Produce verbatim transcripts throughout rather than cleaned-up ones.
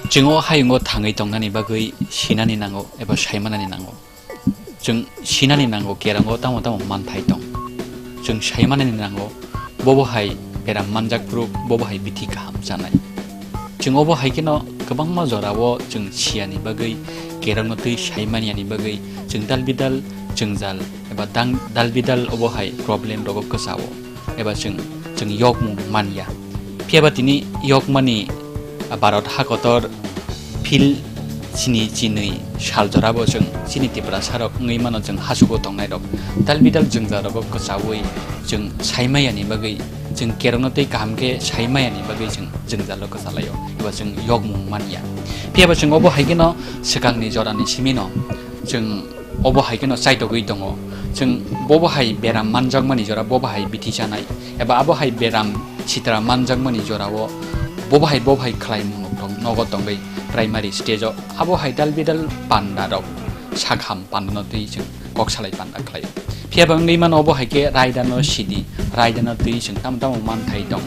Chwng o hayungo thangwi tongnani bagwi sinani nango eba saimanani nango. Chwng sinani nango kerongo tamo tamo manthai tong. Chwng saimanani nango bobo hai beram manjak phuru bobo hai bithi kaham chanai. Chwng obo hai kheno kwbangma jorao chwng siyani bagwi, kerongno twi saimaniyani bagwi chwng dalbidal jwngjal eba dang-, dalbidal obo hai problem rogo kwchao. Eba chwng, chwng yokmung man ya. Phiya ba tini yokmani, a, Bharat hakotor phil sini chinwi sal jorabo chwng chini Tiprasa rok wngwi mano chwng hasugo tongnai rok. Dalbidal jwngjal rogo kwchaui chwng sai maya ni bagwi, chwng kerongno tei kaham khe sai maya ni bagwi chwng jwngjal rok kwchalaio. Eba chwng yokmung man ya. Phiya ba chwng obo hai kheno swkangni jorani simi no chwng obo hai kheno chaitogwi tongo. Chwng bobo hai beram manjakmani jora, bobo hai bithi chanai, eba abo hai beram sitra manjakmani jorao bobo hai, bobo hai khlaimung tong-, nogo tongwi primary stage o. Abo hai dalbidal panda rok, sakham panda no twi chwng kok salai panda khlaio. Phiya ba wngwi mano obo hai khe raida no sidi, raida no twi chwng tamo tamo manthai tong.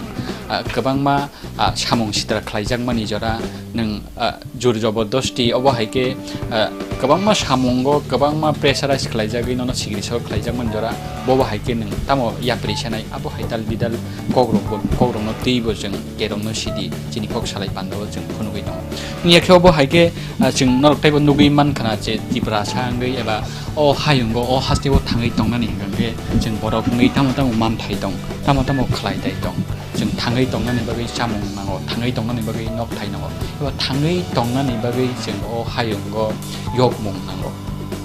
Ah, kwbangma, ah, samung sitra khlaijakmani jora nwng, ah, jur jobordosti obo hai khe, ah, kwbangma samungo kwbangma pressurize khlaijagwi nono sigri sor khlaijakmani jora, bobo hai khe nwng tamo yapri sanai, abo hai dal bidal kokrok bo, kokrokno twibo chwng kerongno sidi chini kok salai pandao chwng phunugwi tongo. Wngya khe obo hai khe, ah, chwng norok teibo nugwi mankha na je Tiprasa wngwi eba o hayungo o hasteo thangwi tongnani hwnkhe chwng borok wngwi tamo tamo manthai tong, tamo tamo khlai tai tong. Chwng thangwi tongnani bagwi chamung nango, thangwi tongnani bagwi nokthai nango, eba thangwi tongnani bagwi chwng o hayungo yokmung nango.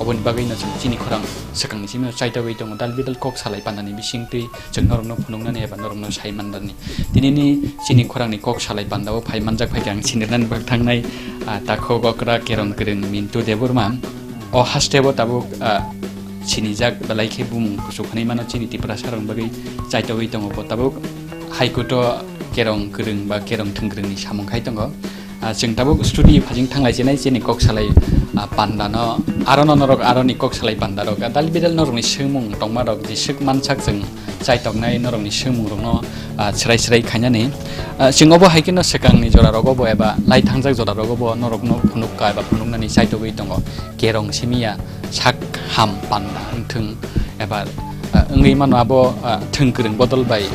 Oboni bagwino chwng chini khorang swkangni simi chaitogwi tongo, dal bidal kok salai pandani bisingtwi chwng norokno phunuknani eba norokno sai mandarni. Tinini chini khorangni kok salai pandao phai manjak phai khe ang sinirnani bagwi thangnai, ah, takhuk okra kerong kwrwng Mintu Debbarma. O hasteo tabuk, ah, sinijak belai khe bumung kuchuk hwnwi mano chini Tiprasa rokni bagwi chaitogwi tongo. Bo tabuk High Court o kerong kwrwng ba kerong thwngkwrwngni samung khai tongo. Ah, chwng tabuk studio phajing thanglai chinai chini kok salai, ah, panda no, aro no norok aroni kok salai panda rok, ah, dal bidal norokni swngmung tongma rok jeswk mansak chwng chaitoknai norokni swngmung rokno, ah, chwrai chwrai khainani. Ah, chwng obo hai kheno swkangni jora rogo bo eba lai thangjak jora rogo bo norokno phunukka eba phunuknani chaitogwi tongo. Kerong simi ya sak ham panda wngthwng eba, ah, wngwi mano abo, ah, thwng kwrwng bodol bai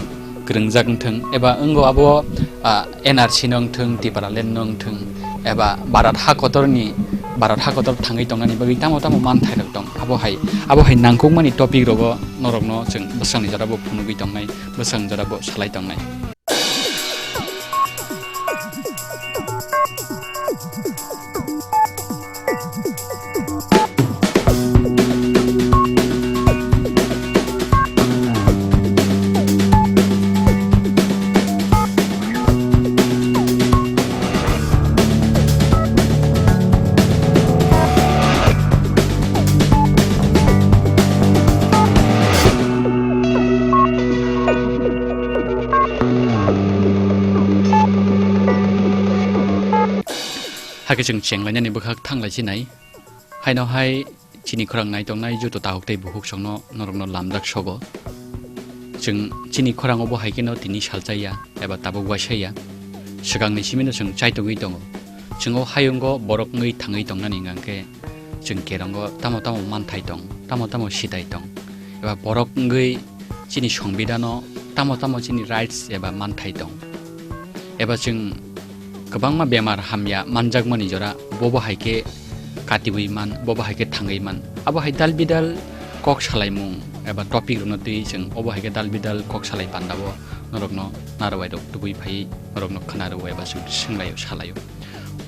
kwrwngjak wngthwng, eba wngo abo, ah, N R C no wngthwng, Tipraland no wngthwng, eba Bharat ha kotorni, Bharat ha kotor thangwi tongnani bagwi tamo tamo manthai rok tong, abo hai, abo hai nangkukmani topic rogo norokno chwng bwsangni jora bo phunugwi tongnai, bwsang jora bo salai tongnai. Hakhe chwng chenglainani bwkhak thanglai chinai. Haino hai chini khorang naitongnai joto takhuk tei bukhuk songno norokno lamjak sogo. Chwng chini khorango bo hai kheno tini salchaya eba tabuk waisaya. Swkangni simino chwng chaitogwi tongo. Chwng o hayungo borok wngwi thangwi tongnani hwnkhe chwng kerongo tamo tamo manthai tong, tamo tamo sitai tong, eba borok wngwi chini songbidano tamo tamo chini rights eba manthai tong, eba chwng kwbangma bemar hamya manjakmani jora bobo hai khe katiwi man, bobo hai khe thangwi man. Abo hai dal bidal kok salaimung eba topic rokno twi chwng obo hai khe dal bidal kok salai pandao norokno narwai rok tubui phai norokno khna rwo eba chwng swnglaio salaio.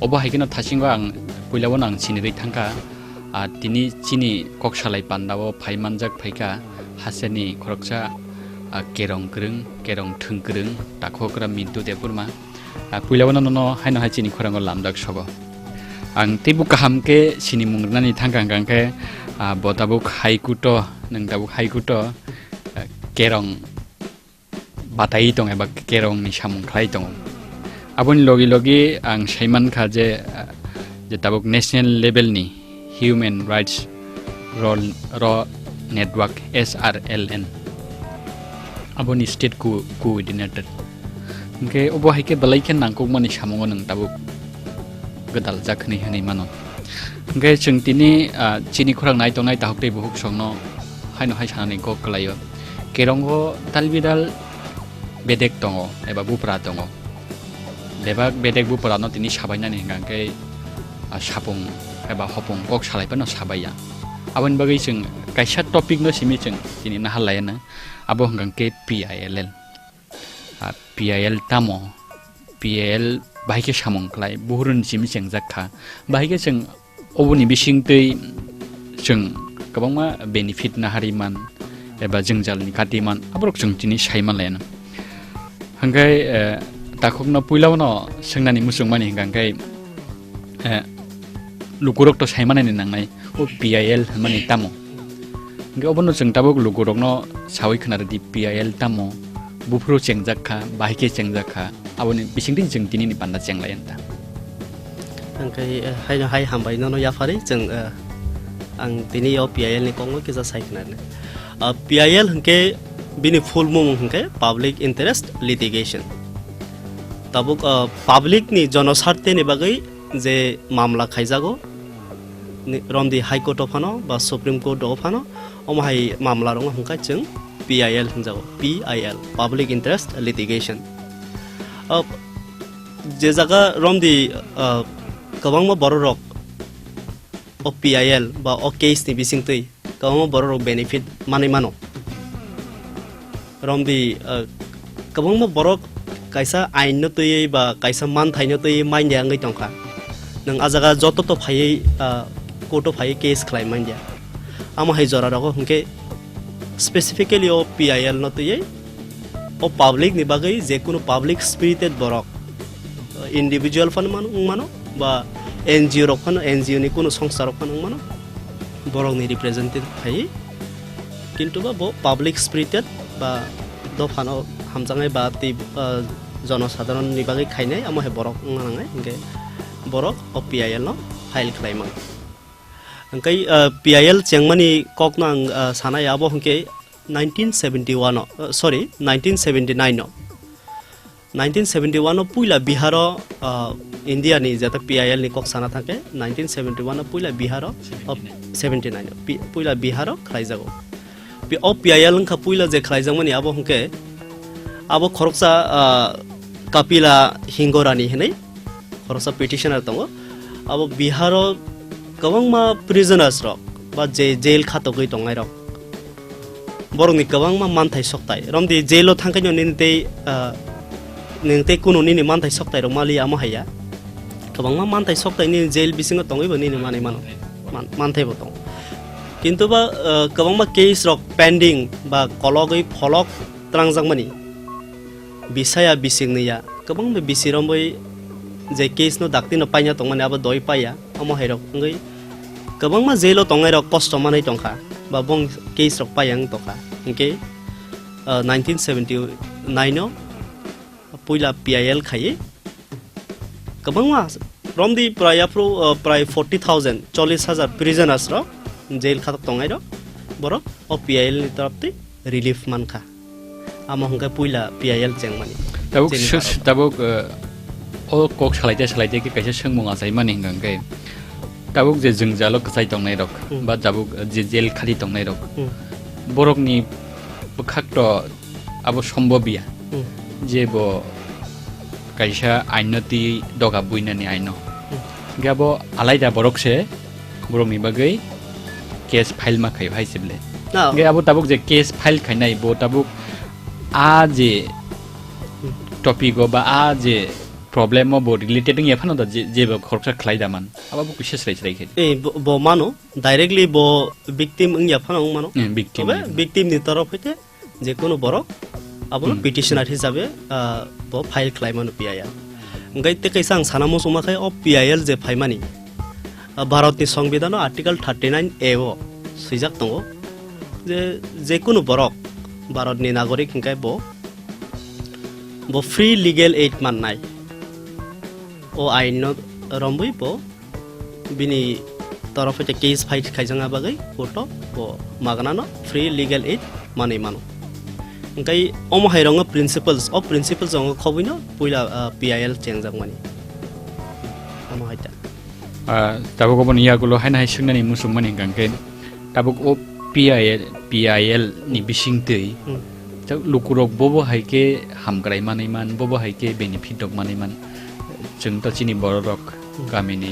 Obo hai kheno thasingo ang puilao no ang sinirwi thangkha, ah, tini chini kok salai pandao phai manjak phaikha haserni khoroksa, ah, kerong kwrwng, kerong thwng kwrwng, takhukra Mintu Debbarma. Ah, puilao no nono haino hai chini khorango lamjak sogo. Ang teibo kaham khe sinimung rwnani thangkha hwnkha khe, ah, bo tabuk High Court o, nwng tabuk High Court o, ah, kerong batai tong eba kerongni samung khlai tongo. Aboni logi logi ang sai mankha je, ah, je tabuk national level ni Human Rights Ro-, Ro Network, S R L N, aboni state co-, coordinator. Hwnkhe obo hai khe belai khe nangkukmani samungo nwng tabuk gwdaljak hwnwi hwnwi mano. Hwnkhe chwng tini, ah, chini khorang nai tongnai takhuk tei bukhuk songno haino hai sanani kok kwlaio. Kerongo talbidal bedek tongo eba bupra tongo. Bebak bedek buprano tini sabainani hwnkha khe, ah, sapung eba hopung kok salai phano sabaiya. Aboni bagwi chwng kaisa topic no simi chwng tini nahar laiya na, abo hwnkha khe P I L L. Ah, P I L tamo? P I L bahai khe samung khlai, buhuruni simi chengjak kha. Bahai khe chwng oboni bisingtwi chwng kwbangma benefit nahari man eba jwngjalni kati man, aborok chwng tini sai manlaiya. Hwnkhe, eh, takhukno puilao no swngnani muchungmani hwnkha khe, eh, lukurok to sai manani nangnai, o P I L hwnmani tamo? Hwnkhe obono chwng tabuk lukurokno saui khna rwdi, P I L tamo? Buphuru chengjak kha, bahai khe chengjak kha, aboni bisingtwi chwng tinini panda chenglai ta. Hwnkhe, eh, haino hai hambai nono yapharwi chwng, eh, ang tini o P I L ni kokno kisa sai khna rwdi. Ah, P I L hwnkhe bini full mung hwnkhe Public Interest Litigation. Tabuk, ah, public ni jonosarteni bagwi je mamla khaijago, ni, romdi High Court o phano ba Supreme Court o phano, omo hai mamla rok hwnkha chwng P I L hwnjago, P I L, Public Interest Litigation. Ah, je jaga romdi, ah, kwbangma borok rok o P I L ba o case ni bisingtwi kwbangma borok rok benefit manwi mano. Romdi, ah, kwbangma borok kaisa ain no twiwi ba kaisa manthai no twiwi mandia wngwi tongkha. Nwng a jaga joto to phaiwi, ah, court o phaiwi case khlai mandia. Amo hai jora rogo hwnkhe specifically o P I L no twiwi o public ni bagwi je kunu public spirited borok, individual phano mano, wng mano, ba N G O rok phano, N G O ni kunu songsa rok phano wng mano, borok ni representative phai, kintu ba bo public spirited ba dophano hamjaknai ba tei, ah, jonosadharon ni bagwi khainai, amo hai borok wngna nangnai, hinkhe borok o P I L no file khlai mano. Hwnkhe, ah, P I L chengmani kokno ang, ah, sanai abo hwnkhe nineteen seventy one o, ah, sorry, nineteen seventy nine o. Nineteen seventy one o puila Bihar o, ah, India ni jeta P I L ni kok sana thangkhe nineteen seventy one o puila Bihar o, o, seventy nine o, pi-, puila Bihar o khlaijago. Pi-, o P I L wngkha puila je khlaijakmani abo hwnkhe abo khoroksa, ah, Kapila Hingorani hinwi khoroksa petitioner tongo. Abo Bihar o kwbangma prisoners rok ba je jail khatogwi tongnai rok, borokni kwbangma manthai soktai. Romdi jail o thangkhe no nini tei, ah, nini tei kunu nini manthai soktai rok maliya amo haiya. Kwbangma manthai soktai nini jail bisingo tongwi bo nini manwi mano. Man-, manthai bo tongo. Kintu ba, ah, kwbangma case rok pending ba kologwi pholok twlangjakmani. Bisaya bising ni ya, kwbangma bisi romwi je case no dakti no paina tongmani abo doi paiya, omo hai rok wngwi kwbangma jail o tongnai rok kosto manwi tongkha, ba bong case rok paiya wng tongkha. Hinkhe, ah, nineteen seventy nine o puila P I L khaiwi kwbangma romdi prai aphuru, ah, prai forty thousand, chollish hajar prisoners rok jail khatok tongnai rok, borok o P I L ni torop twi relief mankha. Amo hwnkhe puila P I L chengmani. Tabuk chini sus-, Bharat. Tabuk, eh, o kok salaite salaite khe kaisa swngmung achaimani hwnkha hwnkhe, tabuk je jwngjalo kwchai tongnai rok, hmm, ba tabuk, eh, je jail khati tongnai rok, hmm, borokni bwkhak to abo sombobya, hmm, je bo kaisa aino twi doga buinani aino. Hmm. Hwnkhe abo alaida borok se borokni bagwi case file ma khaio hai se ble. Na. Hwnkhe abo tabuk je case file khainai bo tabuk a je topic o ba a je problem o bo related wngya phano da je, jebo khoroksa khlai da man. Abo bo kisa srai srai khe. Eh, bo, bo mano, directly bo victim wngya phano wng mano. Hmm, victim. Tobe victim ni torof hoite je kunu borok abono, hmm, petitioner hisabe, ah, bo file khlai mano P I L. Hwnkhe tei kaisa ang sana muchungma khe o P I L je phaimani, ah, Bharatni Songbidanno Article thirty nine A o swijak tongo je, je kunu borok Bharatni nagorik hwnkhe bo, bo free legal aid mannai. O ainno romwi bo bini torof hoite case file khaijakna bagwi court o bo magnano free legal aid manwi mano. Hwnkhe omo hai rokno principles, o principles rokno khobwino puila, ah, P I L chengjakmani. Omo hai ta. Ah, tabuk oboni yagulo haino hai swngnani muchungmani hwnkha hwnkhe, tabuk o P I L, P I L ni bisingtwi Hmm. tabuk lukurok bobo hai khe hamkrai manwi man, bobo hai khe benefit rok manwi man. Chwng to chini bororok Hmm. kamini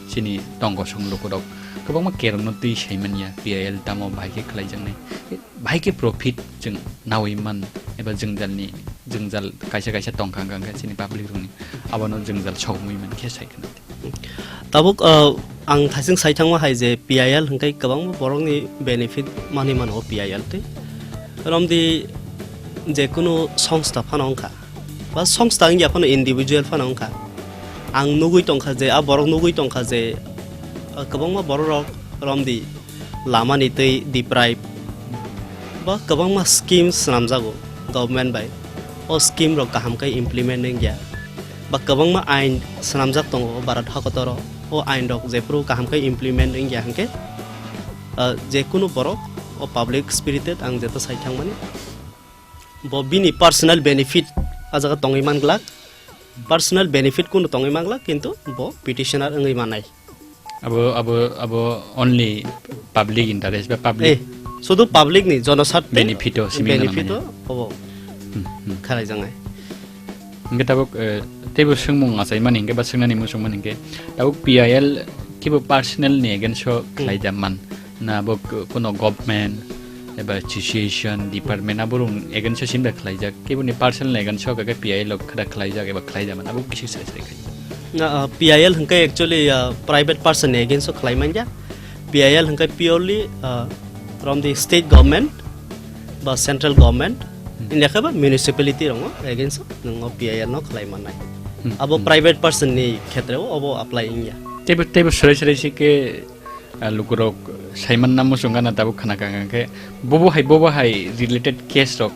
chini tongkosong lukurok kwbangma kerongno twi saimanya P I L tamo bahai khe khlaijaknai. Bahai khe profit chwng nawi man eba jwngjalni, jwngjal kaisa kaisa tongkha hwnkha hwnkhe chini public rokni abono jwngjal sogmwi man khe sai khna. Tabuk, uh, ang thaising sai thangma hai je P I L hwnkhe kwbangma borokni benefit manwi mano o P I L twi. Romdi jekunu songstha phano wngkha, ba songstha wngya phano individual phano wngkha. Ang nugwi tongkha je, a borok nugwi tongkha je, uh, kwbangma bororok romdi lamani twi deprive, ba kwbangma scheme swnamjago government bai. O scheme rok kaham khe implement wngya, ba kwbangma ain swnamjak tongo Bharat hakotoro. O ain rok jephuru kaham khe implement wngya hwnkhe, ah, jekunu borok o public spirited ang jeto sai thangmani, bo bini personal benefit a jaga tongwi man glak, personal benefit kunu tongwi man glak, kintu bo petitioner wngwi mannai. Abo, abo, abo only public interest ba public Eh, sudu public ni jonosarthe benefit o simi gana benefit manya. O obo Hmm, hmm. khalaijaknai. Hingke tabuk, eh, teibo swngmung achaimani hingke ba swngnani muchungmani hingke tabuk P I L kibo personal ni against o Hmm. khlaijak man na bo k-, kono government eba association department aborok against o simda khlaijak kiboni personal ni against o kake P I L o khada khlaijak eba khlaijak man abo kisi srai srai khai. Na, ah, P I L hingke actually, ah, private person ni against o khlai manya. P I L hingke purely, ah, from the state government ba central government, Hmm. India khe ba municipality rong against o nung o P I L no khlai mannai. Hmm, Abo hmm. private person ni khetre o obo apply wngya. Teibo, teibo srai srai si khe, ah, lukurok saiman namo chwng gana tabuk khna kha khe bobo hai, bobo hai related case rok,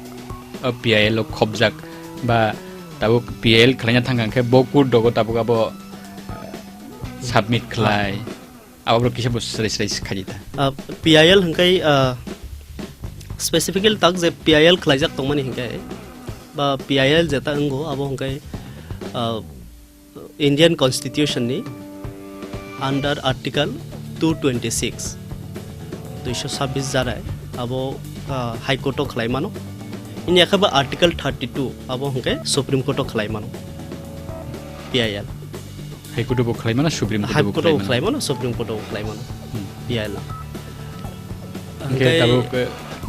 ah, P I L o khobjak ba tabuk P I L khlaina thang kha khe bo court dogo tabuk abo, ah, submit khlai. Abo borok kisa bo srai srai se khaidi ta. Ah, P I L hingkai, ah, specifically tak je P I L khlaijak tongmani hingkai ba P I L jeta wngo abo hingkai, ah, Indian Constitution ni under Article two twenty six, duiso sabbish jarai abo, ah, High Court o khlai mano. Ini yakhe ba Article thirty two abo hingke Supreme Court o khlai mano P I L. High Court o bo khlai mano, Supreme Court o High bo Court o khlai bo mano. Khlai mano, Supreme Court o bo khlai mano. Hmm. P I L. Hingke Hingke tabuk, eh,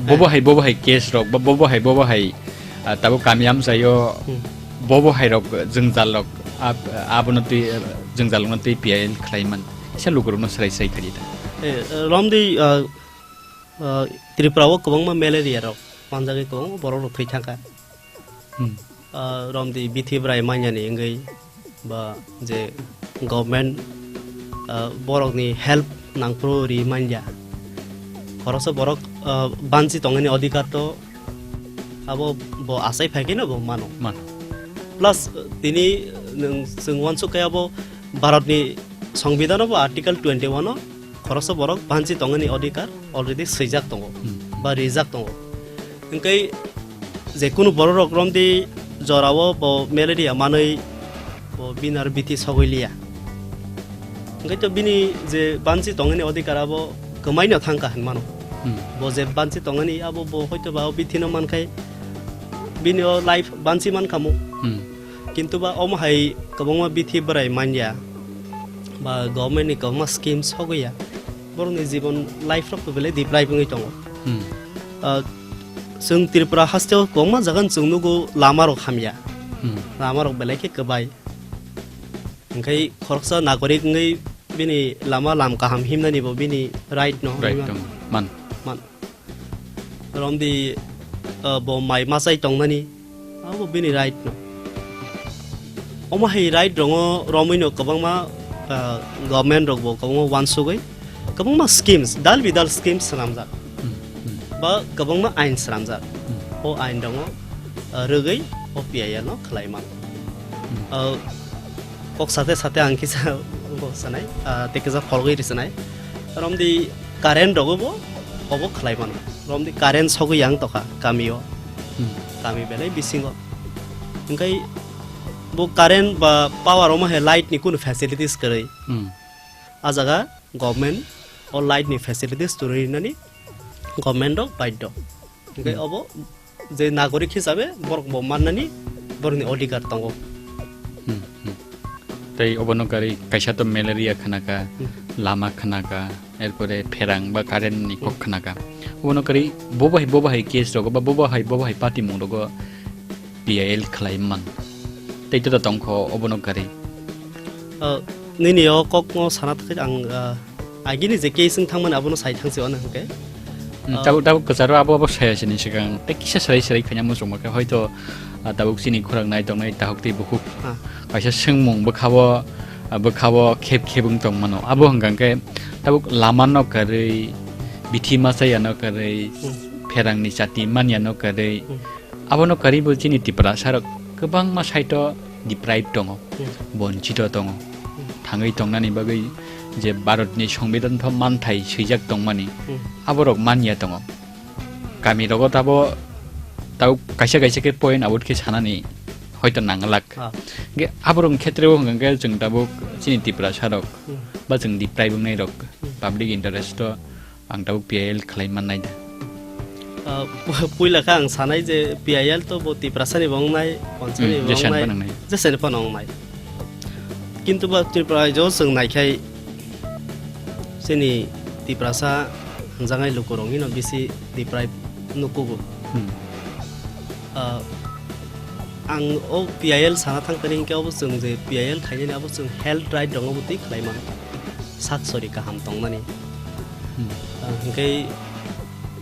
bobo hai, bobo hai case rok, bo-, bobo hai, bobo hai, ah, tabuk kami amchaio Hmm. bobo hai rok jwngjal rok, ab-, abono twi, eh, jwngjal rokno twi P I L khlai man. Kisa lukurokno srai srai khaidi ta. Eh, eh, romdi, ah, ah, Tripura o kwbangma malaria rok manjagwi kwbangma borok rok thwi thangkha. Hmm. Ah, romdi bithi bwrai manyani wngwi ba je government, ah, borokni help nangphuru ri manya. Khoroksa borok, ah, banchi tongani odhikar to abo bo achai phai khe no bo mano. Mano. Plus, tini nwng chwng uansuk khe abo Bharatni Songbidan o bo Article twenty one o khoroksa borok banchi tongani odhikar already swijak tongo Hmm. ba rijak tongo. Hingke jekunu borok rok romdi jorao bo malaria manwi bo binar biti sogwi liya. Hingke to bini je banchi tongani odhikar abo kwmaino thangkha hinmano. Hmm. Bo je banchi tongani abo bo hoito ba o bithino mankhai bini o life banchi mankhamu. Hmm. Kintu ba omo hai kwbangma bithi bwrai manya ba government ni kwbangma scheme sogwi ya, borokni jibon life rok to belai deprive wngwi tongo. Hmm. Ah, chwng Tripura haste o kwbangma jaga chwng nugo lama rok hamya, Hmm. lama rok belai khe kwbai. Hingkhai khoroksa nagorik wngwi bini lama lam kaham himnani bo bini right no Right himma. Tong. Man. Man. Romdi, ah, bo mai machai tongnani, abo bini right no. Omo hai right rongo romwi no kwbangma, ah, government rok bo kwbangma uansugwi kwbangma schemes, dal bidal schemes swnamjak. Hmm, hmm. Ba kwbangma ain swnamjak. Hmm. O ain rongo, ah, rwgwi o P I L no khlai mano. Hmm. Ah, kok sate sate ang kisa bo sanai, ah, tei kisa pholgwi ri sanai. Romdi current rogo bo obo khlai mano. Romdi current sogwi yang tokha kami o. Hmm. Kami belai bisingo. Hingkai bo current ba power omo hai light ni kunu facilities kwrwi. Hmm. A jaga government o light ni facilities twi rinani government rok baidho. Hingke Hmm. obo je nagorik hisabe borok bo mannani borokni odhikar tongo. Hmm, hmm. Tei obono kwrwi kaisa to malaria khnaka, Hmm. lama khnaka, erpore pherang ba current ni kok Hmm. khnaka. Obono kwrwi bobo hai, bobo hai case rogo ba bobo hai, bobo hai patimung rogo P I L khlai man. Tei to tongkho obono kwrwi. Ah, nini o kok no sana thangkhe ang, ah, agini je case wng thangmani abono sai thangsi ono hwnkhe. Hmm, Ah. tabuk, tabuk kwcharo abo, abo saya sini swkang tei kisa serai serai khaina muchungma khe hoito, ah, tabuk chini khorang nai tongnai tahuk tei bukhuk. Ah. Kaisa swngmung bwkhao, ah, bwkhao khep khep wng tong mano. Abo hwnkha khe tabuk lama no kwrwi, bithi masa ya no kwrwi, Hmm. pherang ni chati man ya no kwrwi. Hmm. Abono kwrwi bo chini Tiprasa rok kwbangma side o deprive tongo, Hmm. bonchito tongo. Hmm. Thangwi tongnani bagwi je Bharat ni Songbidan tho manthai swijak tongmani, Hmm. aborok manya tongo. Kami rogo tabo tau kaisa kaisa khe point out khe sanani hoito nanglak. Ah. Ge aborok khetre o hwnkha khe chwng tabuk chini Tiprasa rok Hmm. ba chwng deprive wngnai rok Hmm. public interest o ang tabuk P I L khlai mannai da. Ah, pu-, puila khe ang sanai je P I L to bo Tiprasa ni bo wngnai, Pansa ni Hmm, bo jesani wngnai, phano wngnai. Jesani phano wngnai. Kintu ba Tripura rajyo chwng naikhai chini Tiprasa hwnjaknai lukurokni no bisi deprive nukugo. Hmm. Ah, ang o P I L sana thangkani hinkhe obo chwng je P I L khainani abo chwng health right rokno bo twi khlai mano. Sak sori kaham tongnani. Hmm. Ah, hinkhe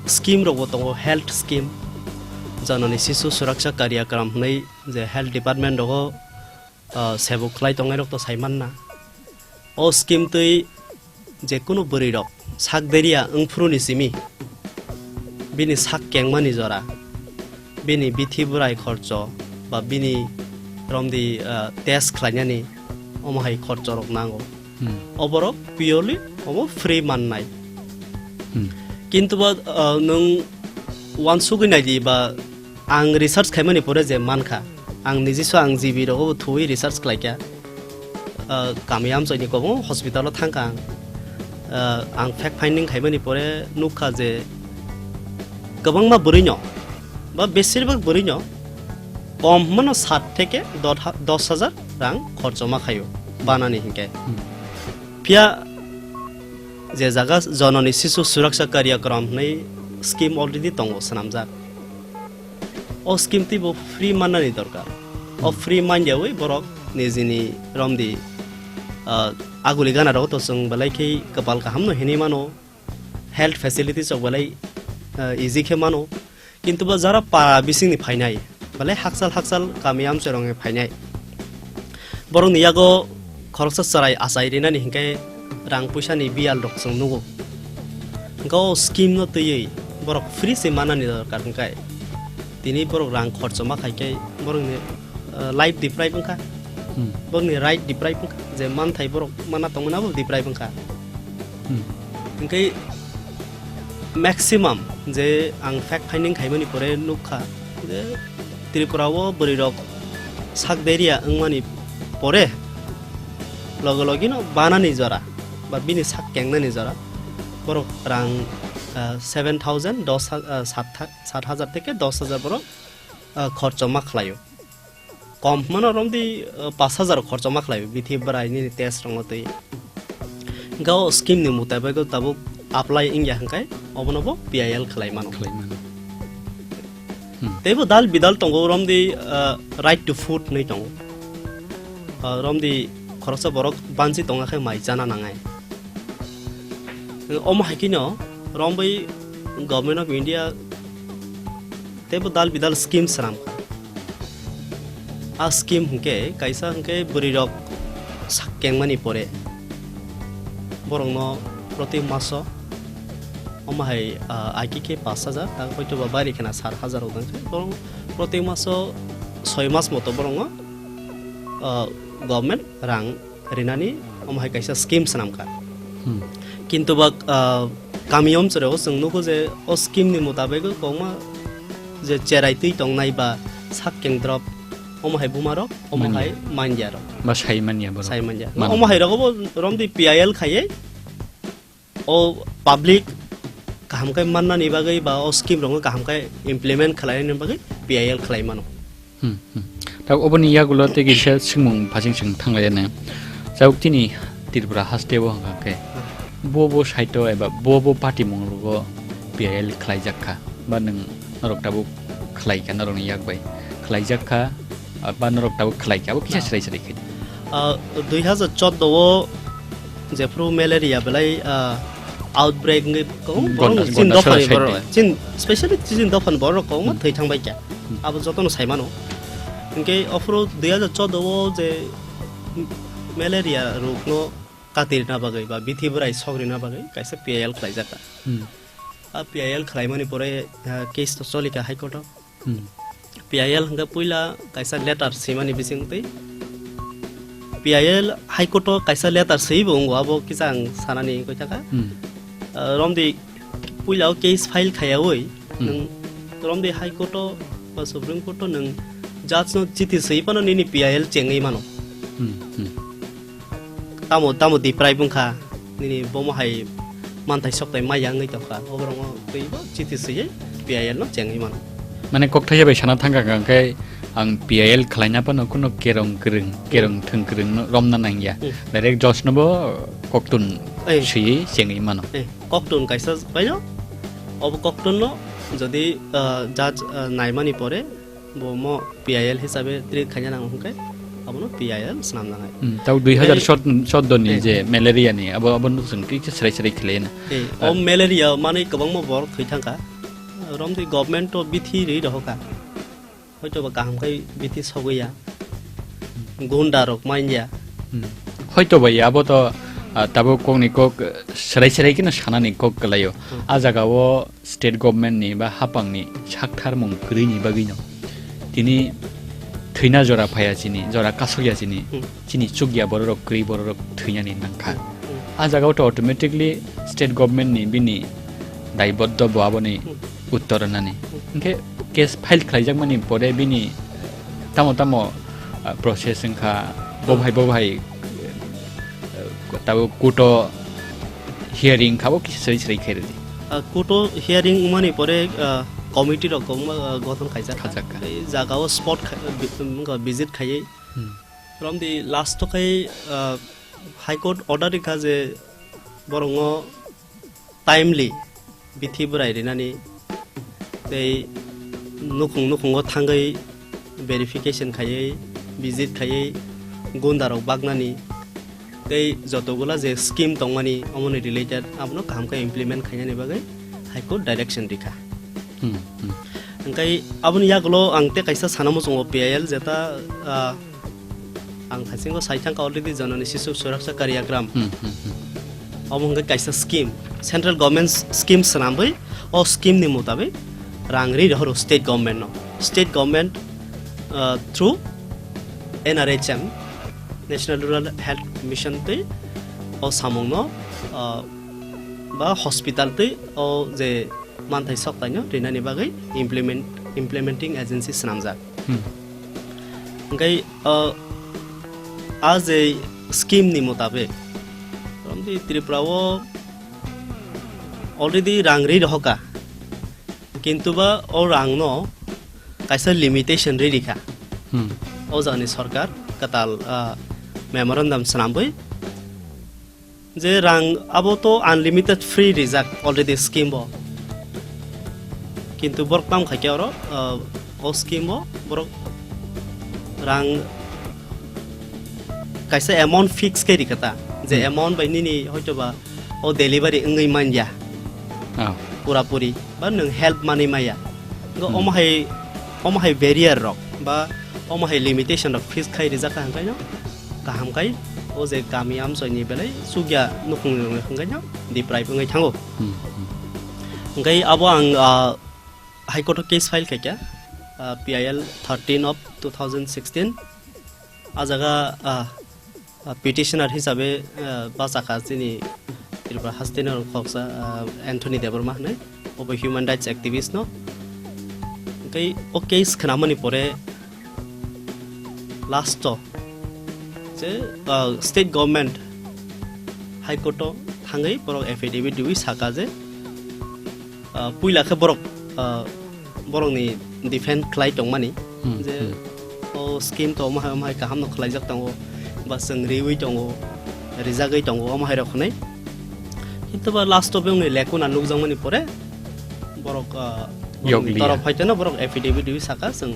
scheme rokbo tongo, health scheme, Janani Sishu Suraksha Karyakram hwnwi je health department rogo, ah, sebo khlai tongnai rok to sai manna. O scheme twi je kunu bwrwi rok sak deriya wngphuru ni simi bini sak kengmani jora, bini bithi bwrai khorcho ba bini romdi, ah, test khlainani omo hai khorcho rok nango. Hmm. Oborok purely omo free mannai. Hmm. Kintu ba, ah, nwng uansugwi naidi ba ang research khaimani pore je mankha, ang nijiso ang G B rogo bo thuwi research khlaikha. Ah, kami amchaini kwbangma hospital o thangkha ang. Ah, ang fact finding khaimani pore nukha je kwbangma bwrwino ba besirbak bwrwino kom hwnmano sat theke dot ha-, dos hajar rang khorchoma khaio banani hinkhe. Hmm. Phiya je jaga Janani Sishu Suraksha Karyakram hwnwi scheme already tongo swnamjak. O scheme twi bo free mannani dorkar. O Hmm. free manyawi borok nijini romdi, ah, aguli gana rogo to chwng belai khe kwpal kaham no hinwi mano. Health facilities rok belai, ah, easy khe mano. Kintu bo jara para bisingni phainai, belai hakchal hakchal kami amchairokni phainai. Borokni yago khoroksa chwrai achai rinani hinkhe rang puisani biyal rok chwng nugo. Hinkhe o scheme no twiwi borok free se manani dorkar hinkhe tini borok rang khorchoma khaikhe borokni, ah, life deprive wngkha. Hmm. Borokni right deprive wngkha. Je manthai borok mana tongmani abo deprive wngkha. Hmm. Hinkhe maximum je ang fact finding khaimani pore nukha je Tripura o bwrwi rok sak deriya wngmani pore loge loge no banani jora ba bini sak kengnani jora borok rang, ah, seven thousand, dos ha-, ah, sat ha-, sat hajar theke dos hajar borok, ah, khorchoma khlaio. Kom hwnmano romdi, uh, pash hajar khorchoma khlaio bithi bwrai nini test rokno twi. Hinkhe o scheme ni mutabik o tabuk apply wngya hinkhe obono bo P I L khlai mano. Khlai mano. Hmm. Teibo dal bidal tongo romdi, uh, right to food hinwi tongo. Uh, romdi khoroksa borok banchi tongna khe mai chana nangnai. Omo hai kheno romwi Government of India teibo dal bidal scheme swnam kha. A scheme hinkhe kaisa hinkhe bwrwi rok sak kengmani pore borokno proti maso omo hai, ah, aiki khe pash hajar, ta hoito ba bari khena sat hajar rok dang khe borok proti maso soi mas moto borokno, ah, government rang rinani omo hai kaisa scheme swnam kha. Hmm. Kintu ba, ah, kami omchoreo chwng nukho je o scheme ni mutabik kwbangma je cherai twi tongnai ba sak kengdrop omo hai buma rok, omo Manya. hai manya rok. Ba sai manya borok. Sai manya. Mano. Omo hai rok bo romdi P I L khaiye, o public kaham khe mannani bagwi ba o scheme rokno kaham khe implement khlainani bagwi P I L khlai mano. Hmm, hmm. Ta oboni yagulo tei kisa swngmung phasing swng thanglai ne. Chawk tini Tripura haste o hwnkha khe. Bo bo saito eba bo bo party mung rogo P I L khlai jak kha. Ba nwng norok tabuk khlai kha norokni yak bai. Khlai jak kha, ah, ba norok tabuk khlai kha. Abo kisa Ah. srai srai khai. Ah, dui hazar chordo o jephru malaria belai, ah, outbreak wngwi kong, Gonda-, borok chin Gonda dophani sora borok, side. Chin, specially chin dophani borok kong Hmm. thwi thang bai kha. Hmm. Abo jotono sai mano. Hinkhe ophru dui hazar chordo o je malaria rokno katirna bagwi ba bithi bwrai sogrina bagwi kaisa P I L khlai jak kha. Hmm. A P I L khlaimani pore, ah, case to choli kha High Court o. Hmm. P I L hwnkhe puila kaisa letter swimani bising twi P I L High Court o kaisa letter swibo wngo, abo kisa ang sanani wngwi thangkha. Hmm. Ah, romdi puila o case file khaiyawi Hmm. nwng romdi High Court o ba Supreme Court o nwng judge no chiti swi phano nini P I L chengwi mano. Hmm, hmm. Tamo, tamo deprive wngkha, nini bomo hai manthai sokthai maya wngwi tongkha, oborokno twibo chiti swiwi P I L no chengwi mano. Mane kokthaisa bai sana thangkha hwnkhe ang P I L khlaina phano kuno kerong kwrwng, kerong thwng kwrwng no romna nangya. Hmm. Direct judge nobo koktun Eh. swiwi chengwi mano. Eh, koktun kaisa paino, obo koktun no jodi, ah, judge, ah, naimani pore, bo mo P I L hisabe treat khaina nango hwnkhe abono P I L swnam nangnai. Hmm, tau Tei dui hazar chordo ni Eh. je malaria ni abo, abo nuk chwng kisa srai srai khlai na. Eh, Ah. o malaria manwi kwbangma borok thwi thangkha. Romdi government o bithi ri rohokha. Hoito ba kaham khai bithi sogwi ya. Gunda rok man ya. Hmm. Hoito ba ya abo to, ah, tabuk kok ni kok, eh, srai srai khe no sanani kok kwlaio. Hmm. A jaga o state government ni ba hapang ni saktharmung kwrwi ni bagwi no tini thwina jora phaiya chini, jora kasukya chini, Hmm. chini chukya bororok kwrwi bororok thwinani nangkha. Hmm. A jaga o to automatically state government ni bini daiboddo bo aboni Hmm. uttor rwnani. Hmm. Hinkhe case file khlaijakmani pore bini tamo tamo, ah, process wngkha, bo Hmm. bhai, bo bhai, eh, tabuk court o hearing kha bo kisa srai srai khairwdi. Ah, court o hearing wngmani pore, ah, committee rok wngma, ah, gothon khaijak kha. Khaijak kha. Tei jaga o spot khai, ah, vi-, wngkha visit khaiwi. Hmm. Romdi last o khai, ah, High Court order rikha je borokno timely bithi bwrai rinani tei nukhung nukhungo thangwi verification khaiwi, visit khaiwi, gunda rok baknani tei jotogula je scheme tongmani omoni related abono kaham khe implement khainani bagwi High Court direction rikha. Hmm, hmm. Hwnkhe aboni yagulo ang tei kaisa sana muchungo P I L jeta, ah, ang thaisingo sai thangkha already Janani Sishu Suraksha Karyagram. Hmm, hmm, hmm. Omo hwnkhe kaisa scheme, central government s-, scheme swnamwi, o scheme ni mutabik rang ri rohoro state government no. State government, ah, through N R H M, National Rural Health Mission twi o samung no, ah, ba hospital twi o je manthai soktaino rinani bagwi implement, implementing agency swnamjak. Hmm. Hwnkhe, uh, a je scheme ni mutabik, romdi Tripura o already rang ri rohoka, kintu ba o rang no kaisa limitation ri rikha. Hmm. O jagani sorkar kwtal, uh, memorandum swnamwi je rang abo to unlimited free rijak already scheme bo. Kintu borok tamo khai khe oro, ah, o scheme bo borok rang kaisa amount fix khe rikha ta, je Hmm. amount bai nini hoito ba o delivery wngwi manya. Ah. Pura puri. Ba nwng help manwi maya. Ngo Hmm. omo hai, omo hai barrier rok ba omo hai limitation rok fix khai rijak kha hwnkhe no kaham khai o je kami amchoi ni belai chukya nukhung rok hwnkhe no deprive wngwi thango. Hmm, hmm. Hwnkhe abo ang, ah, High Court o case file khaikha, ah, P I L thirteen of two thousand sixteen. A jaga, ah, ah, petitioner hisabe, ah, bachakha chini Tripura haste ni khoroksa, ah, Anthony Debbarma hinwi, obo human rights activist no. Hwnkhe o case khwnamani pore Last o je, ah, state government High Court o thangwi borok affidavit riwi saka je, ah, puila khe borok, ah, borokni defend khlai tongmani Hmm, je hmm. o scheme to omo hai, omo hai kaham no khlaijak tongo, ba chwng riwi tongo, rijagwi tongo, omo hai rok hwnwi. Kintu ba last o bongni lekuna nukjakmani pore borok, ah, borokni Yokliya. Torof hai teno borok affidavit riwi saka chwng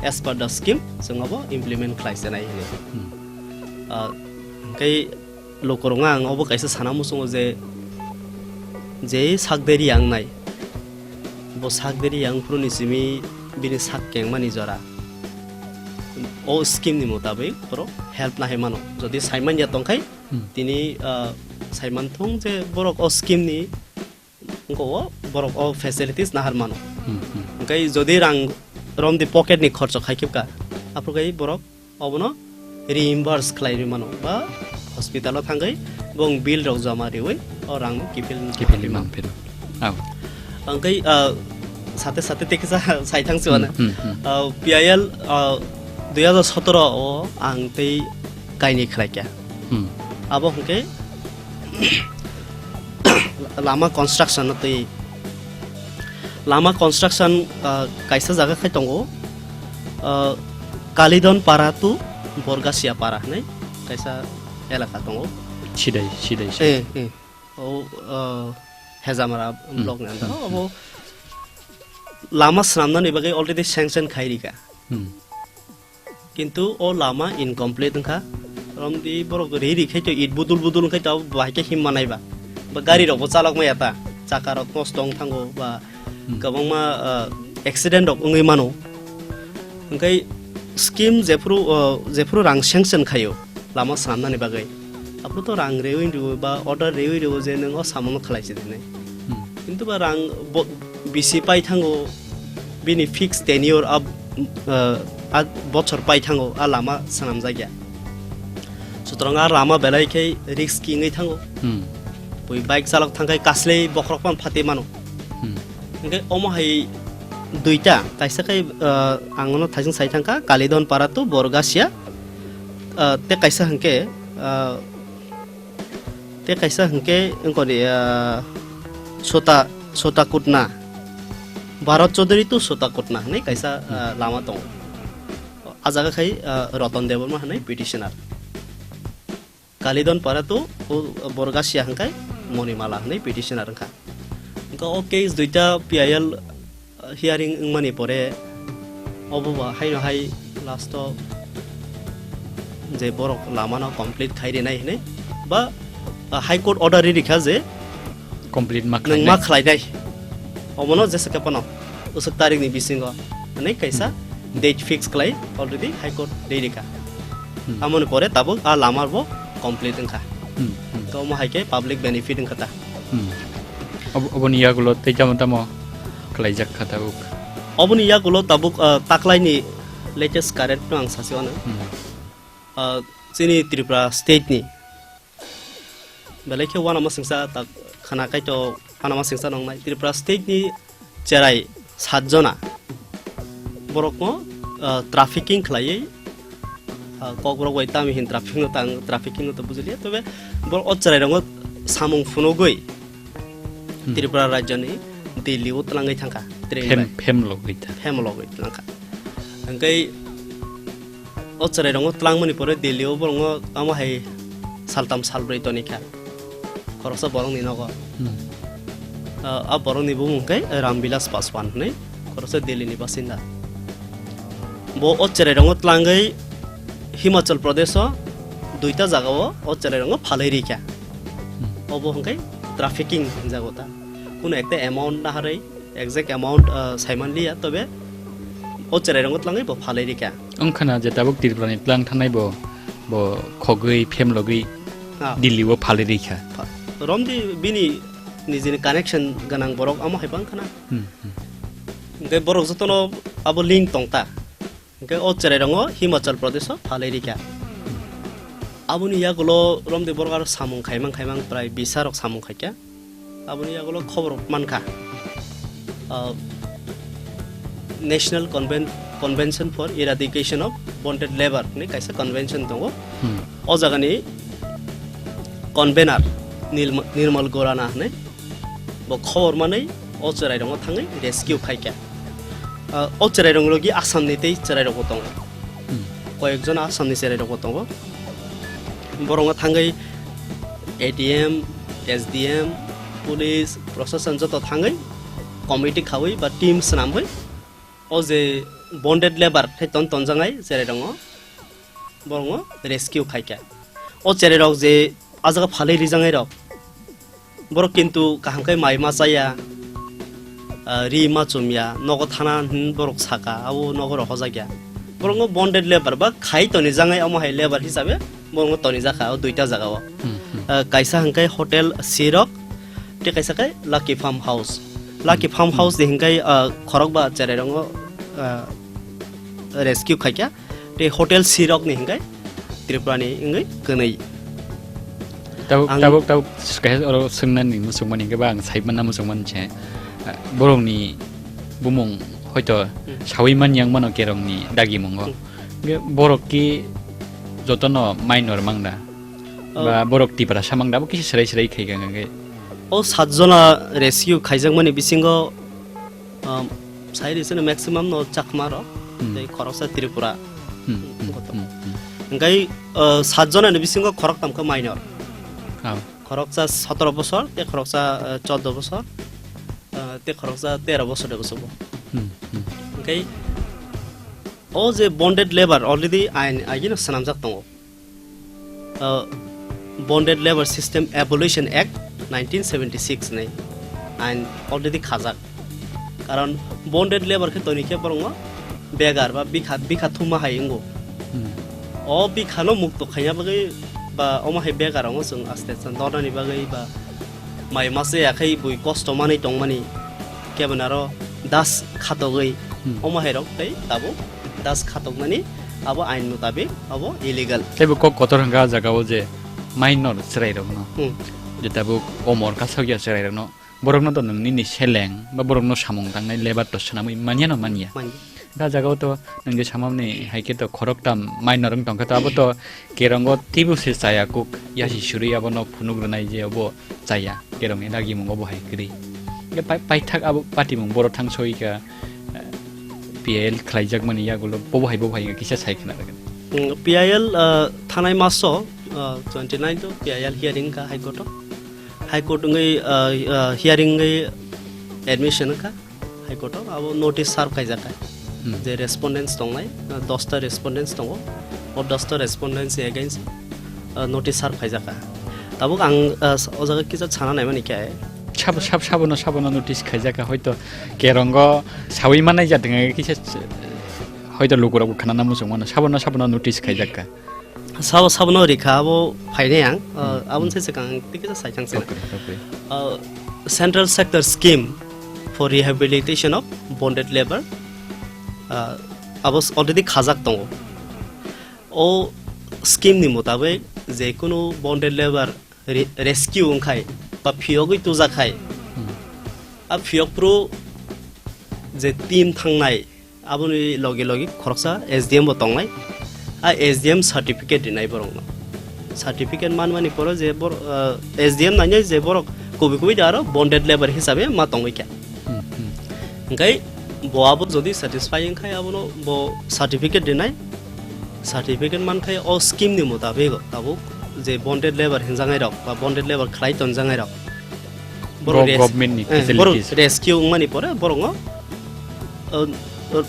as per the scheme chwng abo implement khlai chenai hwnwi. Hmm. Ah, hwnkhe lukurokno ang obo kaisa sana muchungo je, je sak deri ang nai, bo sak deri ang phuru ni simi bini sak kengmani jora o scheme ni mutabik borok help nahai mano. Jodi saiman ya tongkhai Hmm. tini, ah, saiman thung je borok o scheme ni wngkha o borok o facilities nahar mano. Hmm, hmm. Hwnkhe jodi rang romdi pocket ni khorcho khai khibka, aphuru khai borok obono reimburse khlai rwi mano ba hospital o thangwi bong bill rok joma riwi o rang no kiphil Kiphilwi man phino. Abo. Hwnkhe, ah, sate sate tei kisa sai thang si Hmm, mano. Hmm, hmm. Ah, P I L, ah, dui hajar sotoro o ang tei kaini khlai kha. Hmm. Abo hwnkhe lama construction no twi, lama construction, ah, kaisa jaga khai tongo, ah, Kalidon para to Borgasia para hinwi kaisa elaka tongo. Sidai, sidai, sidai. Eh, eh. O, ah, Hejamara Hmm. block ni under Hmm. o, abo lama swnamnani bagwi already sanction khai rikha. Hmm. Kintu o lama incomplete wngkha. Romdi borok ri ri khai to it budul budul wngkha to bahai khe himma naiba. Ba gari rok bo chalok maya ta. Chaka rok nosto wng thango ba Hmm. kwbangma, ah, accident rok wngwi mano. Hwnkhe scheme jephuru, ah, jephuru rang sanction khaio lama swnamnani bagwi. Aphuru to rang rewi rwo ba order rewi rwo je nwng o samungno khlai si hinwi. Hmm. Kintu ba rang bo-, bisi pai thango, bini fixed tenure a, ah, a bochor pai thango, a lama swnamjak ya. Sutrang a lama belai khe risk wngwi thango. Hmm. Bui bike chalok thangkhai kaslei bokhorok pan phati mano. Hmm. Hwnkhe omo hai duita, kaisa khai, ah, ang ono thaising sai thangkha, Kalidon para to Borgasia, ah, tei kaisa hwnkhe, ah, Tei kaisa hwnkhe wngkoni, ah, Sota, Sota Kutna. Bharat Chaudhary to Sota Kutna hwnwi kaisa, ah, lama tongo. A jaga khai, ah, Ratan Debbarma hwnwi petitioner. Kalidon para to, o, Borgasia hwnkhe Monimala hwnwi petitioner wngkha. Wngkha o case duita P I L hearing wngmani pore obo ba haino hai last o je borok lama no complete khai rinai hinwi ba, ah, High Court order ri rikha je Complete ma nwng khlainai. Ma khlainai. Omono jesa khe phano usuk tarik ni bisingo hinwi kaisa Hmm. date fix khlai already High Court ri rikha. Hmm. Amoni pore tabuk a lama bo complete wngkha. Hmm, hmm. To omo hai khe public benefit wngkha ta. Hmm. Ob-, oboni yagulo tei tamo tamo khlaijak kha tabuk. Oboni yagulo tabuk, ah, taklaini latest current no ang sasi wano. Hmm. Ah, chini Tripura state ni belai khe uanama singsa tak khana kaito uanama singsa nongnai. Tripura state ni cherai sat jona borokno, ah, trafficking khlaiwi, ah, kokborok bai tamo hin trafficking no tang, trafficking no to bujiliya, tobe borok o cherai rongo samung phunugwi Hmm. Tripura rajyoni Delhi o twlangwi thangkha train Phem, bai. Phem logwi ta. Phem logwi twlangkha. Hwnkhe o cherai rongo twlangmani pore Delhi o borokno tamo hai saltam salbrwi tonikha. Khoroksa borokni nogo. Hmm. Ah, a borokni bumung khe Ramvilas Paswan hwnwi, khoroksa Delhi ni basinda. Bo o cherai rongo twlangwi Himachal Pradesh o duita jaga o o cherai rongo phalwi rikha. Hmm. Obo hwnkhe trafficking hinjago ta. Kuno ekta amount naharwi, exact amount, ah, saimanliya, tobe o cherai rongo twlangwi bo phalwi rikha. Wngkhana je tabuk Tripura ni twlang thanai bo, bo khogwi, phem logwi Ah. Delhi o phalwi rikha. Pha-, romdi bini nijini connection gwnang borok amo hai bang khana. Hmm, hmm. Hwnkhe borok jotono abo link tong ta. Hwnkhe o cherai rongo Himachal Pradesh o phalwi rikha. Aboni yagulo romdi borok aro samung khaimang khaimang prai bisa rok samung khaikha. Aboni yagulo khobor mankha. Ah, National Conven-, Convention for Eradication of Bonded Labour hinwi kaisa convention tongo. Hmm. O jagani convener Nilma-, Nirmal Gorana hinwi bo khobor manwi o chwrairokno thangwi rescue khaikha. Ah, o chwrairok logi Assamni tei chwrairokbo tongo. Hmm. Koyekjon Assamni chwrairokbo tongo. Borokno thangwi A D M, S D M, police, proshashan joto thangwi committee khawi ba team swnamwi o je bonded labour khe ton tonjaknai chwrairokno borokno rescue khaikha. O chwrairok je a jaga phalwi rijangnairok, borok kintu kaham khe mai ma chaya, ah, ri ma chumya, nogo thana hin borok saka, abo nogo rohorjakya. Borokno bonded labour ba khai tonijaknai, omo hai labour hisabe borokno tonijakha o duita jagao. Hmm, hmm. Ah, kaisa hwnkhe hotel Sirok, tei kaisa khe Lucky Farm House. Lucky Hmm, Farm hmm. House ni hwnkhe, ah, khorokba chwrairokno, ah, rescue khaikha. Tei hotel Sirok ni hwnkhe Tripura ni wngwi kwnwi. Tabuk, Ang tabuk, tabuk, kaisa oro swngnani muchungmani hwnkhe ba ang saimanna muchungmani se, ah, borokni bumung hoito Hmm. sawi manyang mano kerongni dagimungo. Hmm. Hwnkhe borok ki jotono minor mangda? Oh. Ba borok Tiprasa mangda? Abo kisa serai serai khaikha hwnkhe. O satjona rescue khaijakmani bisingo, um, sai rwchino maximum no Chakma rok, Hmm. tei khoroksa Tripura. Hmm, hmm, Goto. Hmm, hmm. Hwnkhe, uh, satjona ni bisingo khoroktam khe minor. Oh. Khoroksa sotoro bosor, tei khoroksa, uh, chordo bosor, uh, tei khoroksa tero bosor de bosor bo. Hmm, hmm. Hwnkhe, o je bonded labour already ain agino swnamjak tongo. Uh, Bonded Labour System Abolition Act nineteen seventy six ni ain already khajak. Karon bonded labour khe toni khe borokno begar ba bikha, bikha thumma hai wngo. Hmm. O bikha no mukto khaina bagwi ba omo hai begar wngo chwng aste aste nornani bagwi ba mai masa ya khai bui kosto manwi tongmani, keboni aro das khatogwi Hmm. omo hai rok tei tabuk das khatoknani abo ain mutabik abo illegal. Teibo kok kotor hwnkha a jaga o je minor chwrai rokno, Hmm. je tabuk omor kasokya chwrai rokno, borokno to nwng nini seleng ba borokno samung tangnai labour to swnamwi manya no manya. Manya. Da jaga o to nwng je samamni hai khe to khoroktam minor wng tong khe to abo to kerongo teibo se chaya kuk yasi Hmm. suri abono phunuk rwnai je obo chaya, kerongni dagimung obo hai kwrwi. Hwnkhe pai-, paithak abo patimung borok thang soi kha, eh, P I L khlaijakmani yagulo bobo hai bobo hai kisa sai khna rwgwno. Mm, P I L, uh, thanai maso, uh, twenty nine to P I L hearing kha High Court o. High Court wngwi, uh, uh, hearing wngwi admission wngkha. High Court o abo notice serve khaijak kha. Hmm. Je respondents tongnai, uh, dosta respondents tongo. O dosta respondents ni against, uh, notice serve khaijak kha. Tabuk ang, uh, o jaga kisa sana naimani khe. Sab-, sab-, sabono, sabono notice khaijak kha. Hoito kerongo sawi manai jat wngkha kisa, hoito lukurok bo khnana muchung mano. Sabono, sabono notice khaijak kha. Sabo, sabono rikha abo phainai ang, uh, Hmm. aboni Hmm. sai swkang ang tei kisa sai thang sana. Okay, okay. Uh, Central Sector Scheme for Rehabilitation of Bonded Labour, uh, abo s-, already khajak tongo. O scheme ni mutabik je kunu bonded labour re-, rescue wngkhai ba phiyogwi tujakhai, Hmm. a phiyokphru je team thangnai, aboni logi logi khoroksa S D M bo tongnai. A S D M certificate rinai borokno. Certificate manmani pore je bor-, ah, S D M nainai je borok kubui kubui de aro bonded labour hisabe ma tongwi kha. Hmm, hmm. Hwnkhe bo abo jodi satisfy wngkhai abono bo certificate rinai. Certificate mankhai o scheme ni mutabik tabuk je bonded labour hinjaknai rok ba bonded labour khlai tonjaknai rok. Borok Go-, res-, government ni eh, borok facilities. Rescue wngmani pore borokno, uh,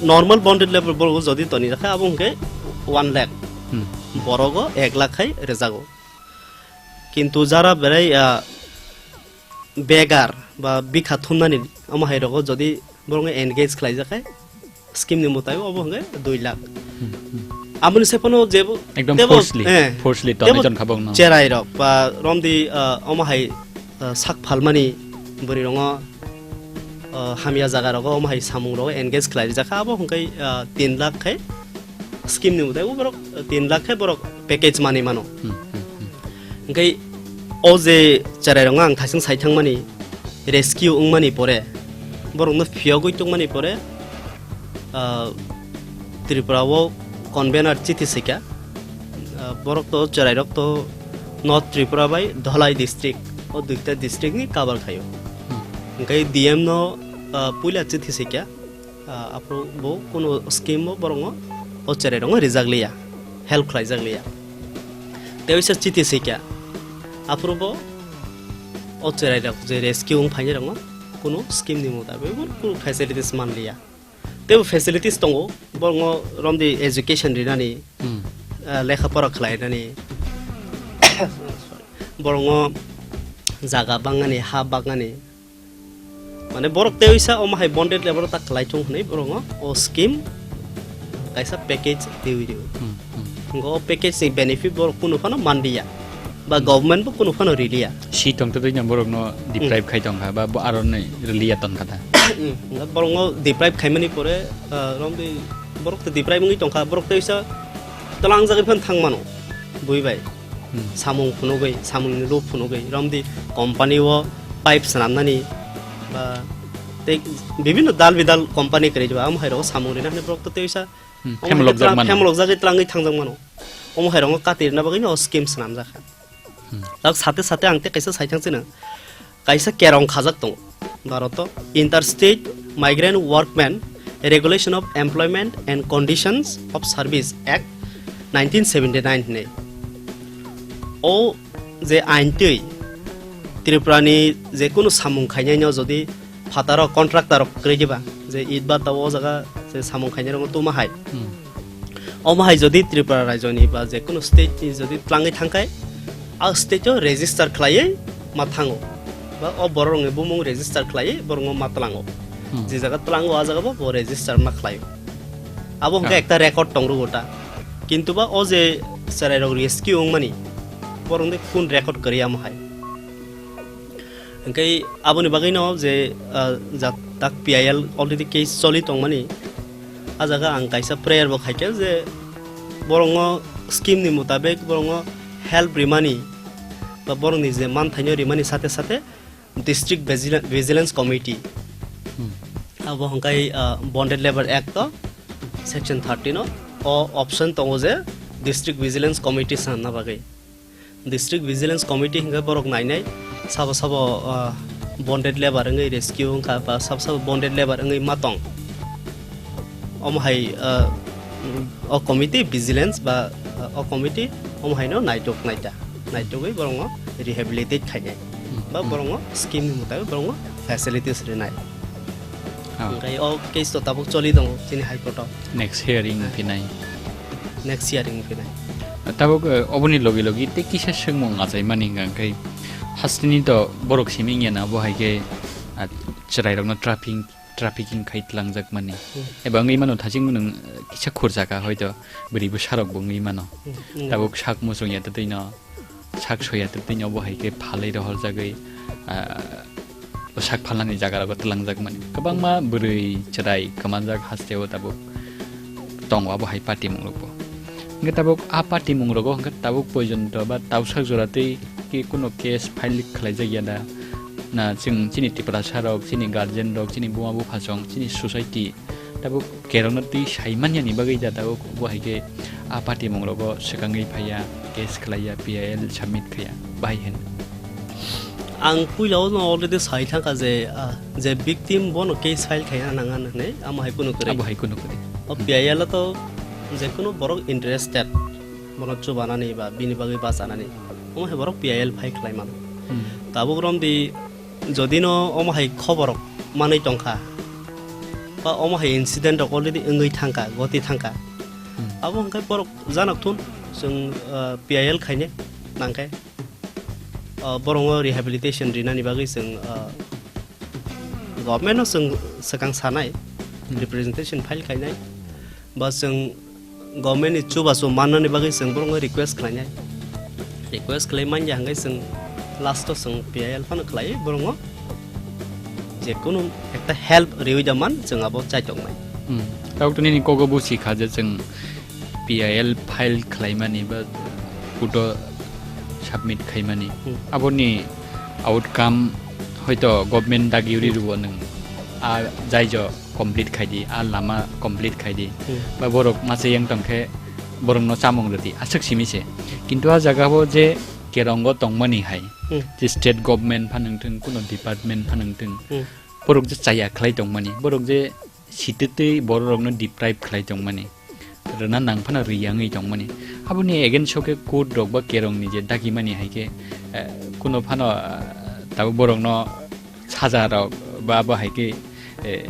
normal bonded labour borok jodi toni rakha abo hwnkhe one lakh. Hmm. Borogo ek lakh khai rwjago. Kintu jara berai, ah, begar ba bikha thumnani omo hai rogo jodi borokno engage khlai jak khai, scheme ni mutai obo hwnkhe dui lakh. Hmm, hmm. Aboni se phano jebo ekdom tebo, forcefully, eh, forcefully tebo tonwi jon kha bokno. Cherai rok ba romdi, ah, omo hai, ah, sak phalmani bwrwi rongo, ah, hamya jaga rogo omo hai samung rogo engage khlai rijak kha, abo hwnkhe, ah, tin lakh khai scheme ni mutai borok tin lakh khai borok package manwi mano. Hmm, hmm, hmm. Hwnkhe o je cherai rokno ang thaising sai thangmani, rescue wngmani pore, borokno phiyogwi tongmani pore, ah, Tripura o convener chithi sika, ah, borok to chwrairok to North Tripura bai Dhalai district, o duita district ni cover khaio. Hmm. Hwnkhe D M no, ah, puila chithi sika, ah, aphuru bo kuno scheme bo borokno o chwrairokno rijak liya, help khlaijak liya. Tei oisa chithi sika, aphuru bo o chwrairok je rescue wng phainai rokno kuno scheme ni mutabik bo kuno facilities man liya. Teibo facilities tongo, borokno romdi education rinani, Hmm. ah, lekha pora khlainani, borokno jaga bangani, ha bangani. Mane borok tei oisa omo hai bonded labour ta khlai thung hwnwi borokno o scheme kaisa package twiwi rio. Hmm, hmm. Hwnkhe o package ni benefit borok kunu phano manliya. Ba Hmm. government bo kunu phano riliya. Si tongtwtwino borokno deprive Hmm. khai tongkha, ba bo aroni riliya tongkha da. Hmm. Hwnkhe borokno deprive khaimani pore, ah, romdi borok tei deprive wngwi tongkha, borok tei oisa twlangjagwi phano thang mano, bui bai. Hmm. Samung phunugwi, samungni rw phunugwi, romdi company o pipe swnamnani, ba tei bibinno dal bidal company kwrwi diba, omo hai rogo samung rina hwnwi borok to tei oisa Hmm, omo hai phemlokjak tlang-, mano. Phemlokjagwi tlangwi thangjak mano. Omo hai rokno kati rwna bagwi no scheme swnamjak kha. Hmm. Tak sate sate ang tei kaisa saithang chwna, kaisa kerong khajak tongo Bharat o, Interstate Migrant Workmen Regulation of Employment and Conditions of Service Act nineteen seventy nine hinwi. O je ain twi Tripura ni je kunu samung khainai no jodi phataro contractor rok kwrwi diba, je it bata o jaga je samung khainai rokno tuma hai. Hmm. Omo hai jodi Tripura rajyo ni ba je kunu state ni jodi tlangwi thangkhai, a state o register khlaiwi ma thango. Ba o borok rokni bumung register khlaiwi borokno ma tlango. Hmm. Je jaga tlango a jaga bo, bo register ma khlaio. Abo hwnkhe Ah. ekta record tong rwgo ta. Kintu ba o je chwrai rok rescue wngmani, borok ni kun record kwrwi amo hai. Hwnkhe aboni bagwino je, ah, jak tak P I L already case choli tongmani, ah jaga ang kaisa prayer bo khaikha je borokno scheme ni mutabik borokno help rimani ba borokni je manthaino rimani sate sate District Vigil-, Vigilance Committee Hmm. abo hwnkhe, ah, Bonded Labour Act o section thirteen o, o option tongo je District Vigilance Committee sanna bagwi. District Vigilance Committee hwnkhe borok nainai sabo sabo, ah, bonded labour wngwi rescue wngkha ba sabo sabo bonded labour wngwi ma tong. Omo hai, ah, o committee vigilance ba, ah, o committee omo haino naitok naita, naitogwi borokno rehabilitate khainai Hmm, ba hmm. borokno scheme ni mutabik borokno facilities rinai. Ah. Hwnkhe o case to tabuk choli tongo chini High Court o. Next hearing Ah. phinai. Next hearing phinai. Tabuk, eh, oboni logi logi tei kisa swngmung achaimani hwnkha khe hasteni to borok simi wngya na bo hai khe, ah, chwrairokno trafficking, trafficking khai tlangjakmani. Hmm. Eba wngwi mano thaching nwng, eh, kisa khurjaka hoito bwrwi bwsarokbo wngwi mano. Hmm, hmm. Tabuk sak muchung ya twtwino. Sak soya twtwino bo hai khe phalwi rohorjagwi, ah, bwsak phalnani jagarago twlangjakmani. Kwbangma bwrwi chwrai kwmanjak hasteo tabuk tongo abo hai patimungrokbo. Hwnkhe tabuk a patimungrogo hwnkhe tabuk poijonto ba tausak jora tei khe kuno case file khlaijak ya da? Na chwng chini Tiprasarok, chini guardianrok, chini buma buphachong, chini society tabuk kerongno twi sai manyani bagwi da tabuk bo hai khe a patimungrogo swkangwi phaiya, case khlaiya, P I L submit khaiya, bahai hwn. Ang puila o no already sai thangkha je, ah, je victim bono case file khaina nang hwn hwnwi, amo hai kunu kwrwi. Abo hai kunu kwrwi. O Hmm. P I L o to je kunu borok interested, bono chubanani ba bini bagwi bachanani, omo hai borok P I L file khlai mano. Hmm. Tabuk romdi jodi no omo hai khobor rok manwi tongkha, ba omo hai incident rok already wngwi thangkha, goti thangkha, Hmm. abo hwnkhe borok janok thun chwng, ah, P I L khaine nangkhe, ah, borokno rehabilitation rinani bagwi chwng, ah, government no chwng swkang sanai, Hmm. representation file khainai, ba chwng government ni chubachu mannani bagwi chwng borokno request khlainai. Request khlai manya hwnkhe chwng last o chwng P I L phano khlai borokno je kunu ekta help riwi da man chwng abo chaitok nai. Hmm. Tabuk to nini kogo busi kha je chwng P I L file khlaimani ba court o submit khaimani. Hmm. Aboni outcome hoito government dagi uri Hmm. rwo nwng a jaijo complete khai di, a lama complete khai di. Hmm. Ba borok masa yang tong khe borokno chamung rw di, aswk simi se. Kintu a jaga o je kerongo tongmani hai, Hmm. je state government phanang thung, kuno department phanang thung, Hmm. borok je chaya khlai tongmani, borok je sititwi bororokno deprive khlai tongmani, rwna nang phano riyangwi tongmani. Aboni against o khe court rok ba kerongni je dagimani hai khe, eh, kuno phano, eh, tabuk borokno saja rok ba abo hai khe, eh,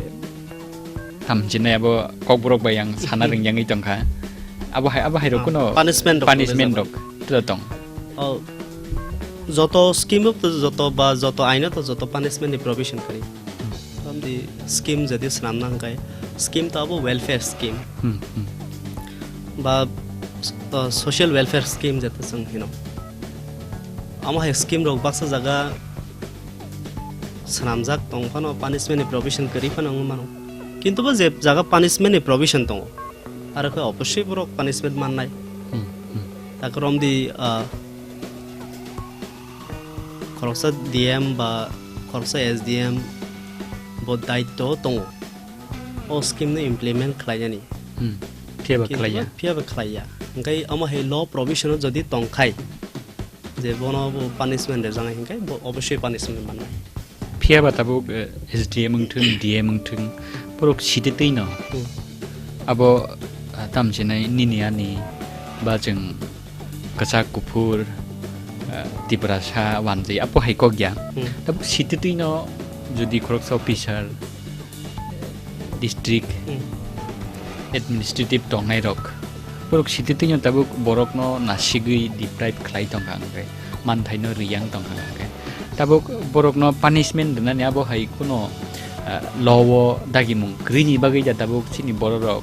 hamchinai abo kokborok bai ang sana Hmm. ringyangwi tongkha. Abo hai, abo hai rok Ah, kuno punishment rok punishment tongwi rok tong. Oh, joto scheme o to joto ba joto aino to joto punishment ni provision kari. From the scheme jadi swnamna hwnkhe, scheme to abo welfare scheme. Hmm, hmm. Ba, uh, social welfare scheme jeta chwng hino. Amo hai scheme rok baksa jaga swnamjak tong phano punishment ni provision kwrwi phano wngwi mano. Kintu bo je jaga punishment ni provision tongo, aro khe obosoi borok punishment mannai. Hmm, hmm. Tak romdi, ah, khoroksa D M ba khoroksa S D M bo daityo tongo o scheme no implement khlainani. Hmm. Phiya ba Kintu khlaiya. Phiya ba khlaiya. Hingkai omo hai law provision o jodi tongkhai, je bono bo punishment rwjaknai hingkai bo obosoi punishment mannai. Phiya ba tabuk, eh, S D M wngthung, D M wngthung, borok sititwino Hmm. abo, ah, tamchinai nini ani ba chwng kwchak kuphur, ah, Tiprasa wanjwi abo hai kok ya. Hmm. Tabuk sititwino jodi khoroksa officer, district Hmm. administrative tongnai rok, borok sititwino tabuk borokno nasigwi deprive khlai tongkha hwnkhe, manthaino riyang tongkha hwnkhe, tabuk borokno punishment rwnani abo hai kuno, ah, law o dagimung kwrwini bagwi da tabuk chini bororok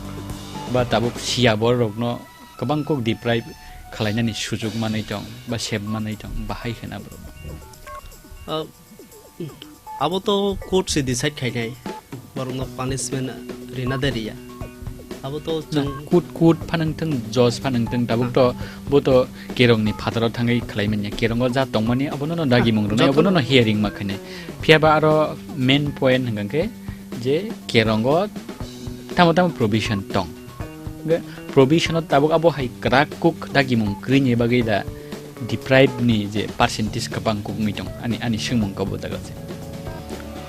ba tabuk siya bororokno kwbang kok deprive khlainani sujuk manwi tong ba sep manwi tong, bahai khena borok. Ah, Abo to court se decide khainai, borokno punishment rina de riya. Abo to Na, chwng court, court phanang thung, judge phanang thung, tabuk Ah. to, bo to kerongni phataro thangwi khlai manya. Kerongo ja tongmani, abono no dagimung rwnai, Jotono abono no hearing ma khainai. Phiya ba aro main point hwnkha khe je kerongo tamo tamo provision tong. Hwnkhe provision o tabuk abo hai kwrak kuk dagimung kwrwini bagwi da deprive ni je percentage kwbang kuk wngwi tong ani, ani swngmung kabo jaga se.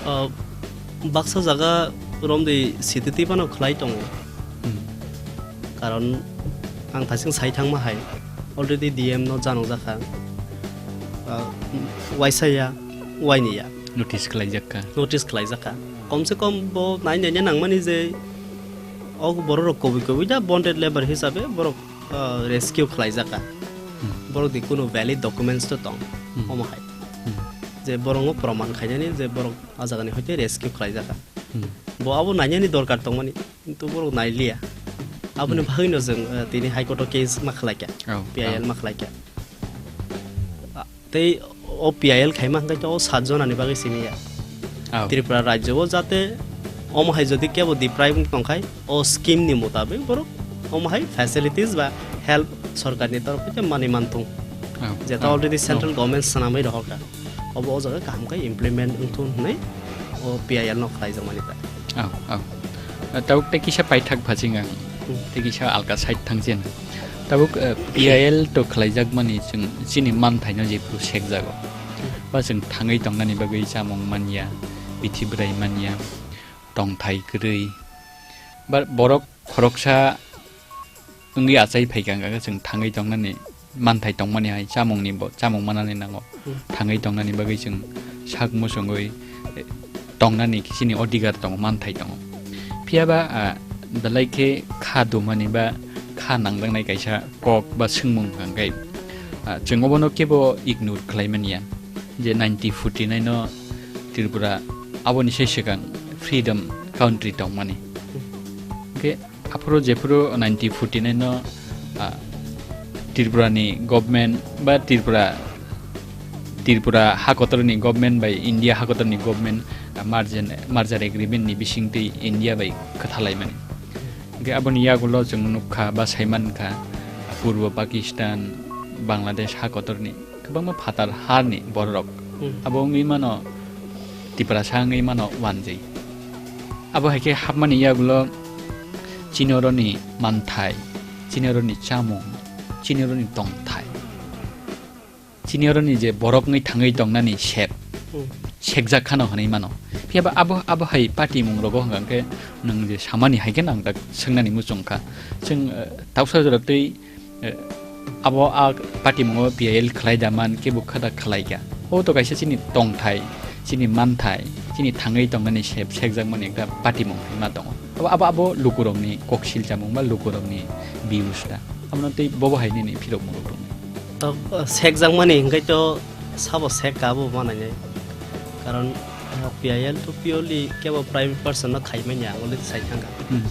Ah, baksa jaga romdi sititwi phano khlai tongo. Hmm. Karon ang thasing sai thangma hai already D M no janok jakha. Ah, waisa ya, waini ya. Notice khlai jakha. Notice khlai jakha. Kom se kom bo nai nai nangmani je o borok rok kobui kobui da bonded labour hisabe borok, ah, rescue khlai jakha. Hmm. Borok di kunu valid documents to tong, Hmm. omo hai. Hmm. Je borok no proman khainani je borok a jaga ni hoite rescue khlai jakha. Hmm. Bo abo nainani dorkar tongmani, kintu borok nailiya. Aboni Hmm. bagwi no jwng, ah, tini High Court o case ma khlai kha, Oh, P I L oh. ma khlai kha. Ah, tei o P I L khaima hwnkhe to o sat jonani bagwi simi ya. Oh. Tripura rajyo o jate omo hai jodi kebo deprive wng tongkhai, o scheme ni mutabik borok omo hai facilities ba help sorkar ni torof hwnkhe mani manthung. Oh, Jeta oh, already central oh. government swnamwi rohorkha. Obo o jaga kaham khe implement wngthun hwnwi o P I L no khlaijakmani ta. Oh, oh. Tabuk tei kisa paithak phasing ang. Hmm. Tei kisa alka side thangsin. Tabuk, eh, P I L to khlaijakmani chwng chini manthaino jephuru sekjago. Hmm. Ba chwng thangwi tongnani bagwi chamung manya, bithi bwrai manya, tongthai kwrwi. Ba borok khoroksa wngwi achai phaikha, hwnkhe chwng thangwi tongnani manthai tongmani hai chamungni bo, chamung manani nango. Hmm. Thangwi tongnani bagwi chwng sak muchungwi, eh, tongnani chini odhikar tongo, manthai tongo. Phiya ba, ah, belai khe kha dumani ba kha nangjaknai kaisa kok ba swngmung hwnkhe, ah, chwng obono kebo ignore khlai manya je nineteen forty-nine no Tripura aboni se swkang freedom country tongmani. Hwnkhe aphuru jephuru nineteen forty-nine no, ah, Tripura ni government ba Tripura, Tripura hakotor ni government bai India hakotor ni government, ah, merger, merger agreement ni bisingtwi India bai kwthalaimani. Hwnkhe aboni yagulo chwng nukha ba saimankha, Purbo Pakistan, Bangladesh hakotor ni kwbangma phatar harni bororok. Hmm. Abo wngwi mano Tiprasa wngwi mano wanjwi. Abo hai khe hapmani yagulo chini oroni manthai, chini oroni chamung, chini oroni tongthai, chini oroni je borok wngwi thangwi tongnani sep, Hmm. sekjak khano hwnwi mano. Phiya ba abo, abo hai patimung rogo hwnkha khe nwng je samani hai khe nang dak swngnani muchung kha. Chwng, eh, tausa jora twi Eh, abo a patimungo P I L khlai da man khe bo kha da khlai kha. O to kaisa chini tongthai, chini manthai, chini thangwi tongnani sep sekjakmani ekta patimung hai ma tongo. Abo, abo, abo lukurokni koksil chamung ba lukurokni views da. Abono tei bobo hai nini phirokmungrok tongwi. To, eh, sekjakmani hwnkhe to sabo sek ka abo ma nainai. Karon, ah, P I L to purely kebo private person no khai manya, ang already sai thangkha. Hmm.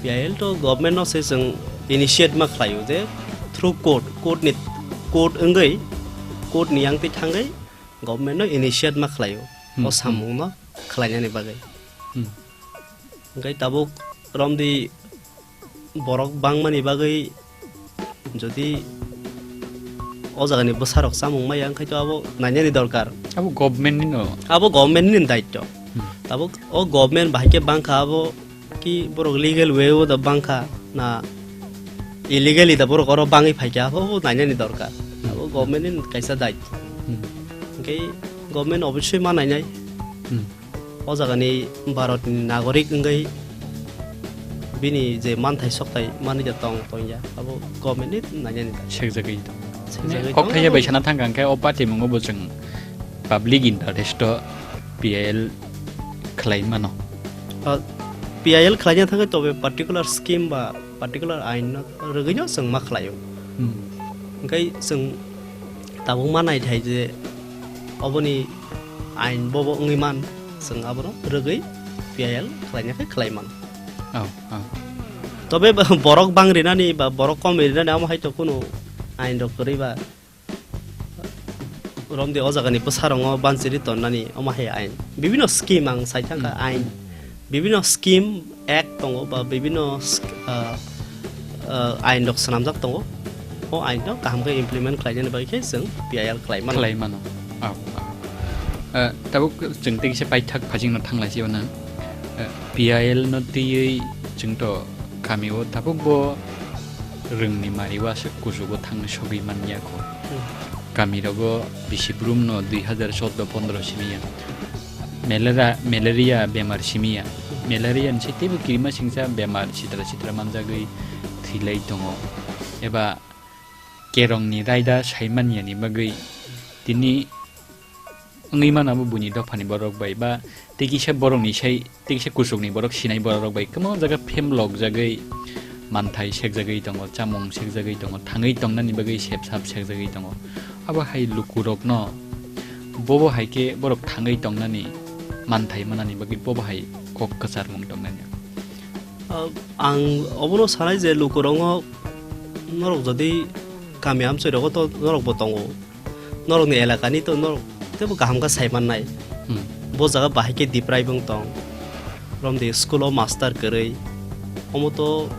P I L to government no se chwng initiate ma khlaio je through court, court ni, court wngwi, court ni yang twi thangwi government no initiate ma khlaio. Hmm, O hmm. samung no khlainani bagwi. Hmm. Hwnkhe tabuk romdi borok bangmani bagwi jodi o jagani bwsarok chamung maya, wngkhe to abo nainani dorkar. Abo government ni no. Abo government ni daityo. Hmm. Tabuk o government bahai khe bangkha, abo ki borok legal way o da bangkha na illegally da borok oro bangwi phaikha, abo nainani dorkar. Hmm. Abo government ni kaisa daityo. Hmm. Hwnkhe government obviously ma nainai. Hmm. O jagani Bharatni nagorik wngwi bini je manthai sokthai manwi da tong tongya, abo government ni nainani da. Sekjagwi tong. Sekjagwi Kok tong, thaiya abo bai sana thangkha hwnkhe o patimungo bo chwng public interest o P I L khlai mano. Ah, P I L khlaina thangwi tobe particular scheme ba particular ain no rwgwi no chwng ma khlaio. Hmm. Hwnkhe chwng tabuk ma naithai je oboni ain bobo wngwi man, chwng abono rwgwi P I L khlaina khe khlai mano. Oh, oh. Tobe ba-, borok bang rinani ba borok kom rinani amo hai to kunu ain rok kwrwi ba romdi o jagani bwsarokno banchiri tonnani omo hai ain. Bibino scheme ang sai thangkha Hmm. ain. Bibino scheme act tongo ba bibino sk-, ah, ah, ain rok swnamjak tongo. O ain no kaham khe implement khlainani bagwi khe chwng P I L khlai mano. Khlai mano. Ah, ah. Ah, tabuk chwng tei kisa paithak phajingno thanglai sibana. Ah, P I L no twiwi chwng to kami o tabuk bo rwngni mari o aswk kuchugo thangwi sogwi man ya kho. Hmm. Kami rogo bisi brum no dui hazar chordo pondro simi ya. Melera-, malaria bemar simi ya. Malaria ni se teibo kirima singsa bemar sitra sitra manjagwi thwilai tongo. Eba kerongni raida sai man ya ni bagwi tini wngwi mano abo buini dophani borok bai ba tei kisa borokni sai, tei kisa kuchukni borok sinai borok bai kwbangma jaga phemlok jagwi manthai sekjagwi tongo, chamung sekjagwi tongo, thangwi tongnani bagwi sepsap sekjagwi tongo. Abo hai lukurokno bobo hai khe borok thangwi tongnani manthai manani bagwi bobo hai kok kwcharmung tongnani. Ah, ang obono sanai je lukurokno norok jodi kami amchoi rogo to norok bo tongo. Norokni elakani to norok teibo kaham khe sai mannai. Hmm. Bo jaga bahai khe deprive wng tong. Romdi school o master kwrwi. Omo to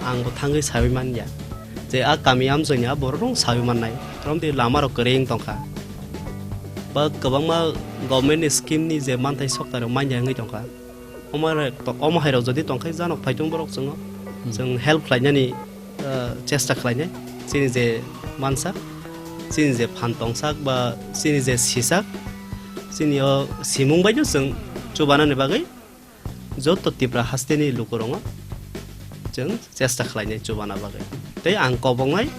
ang bo thangwi saui manya. Je a kami amchoi ni a borok rok saui mannai. Romdi lama rok kwrwi wng tongkha. Ba kwbangma government ni scheme ni je manthai sokta rok manya wngwi tongkha. Omo hai rok to-, omo hai rok jodi tongkhe janok phaitung borok chwngo. Hmm. Chwng help khlainani, ah, chesta khlainai. Chini je mansak, chini je phan tongsak ba chini je sisak, chini o simung bai no chwng chubanani bagwi joto Tipra hasteni lukurokno chwng chesta khlainai chubana bagwi. Tei ang koboknai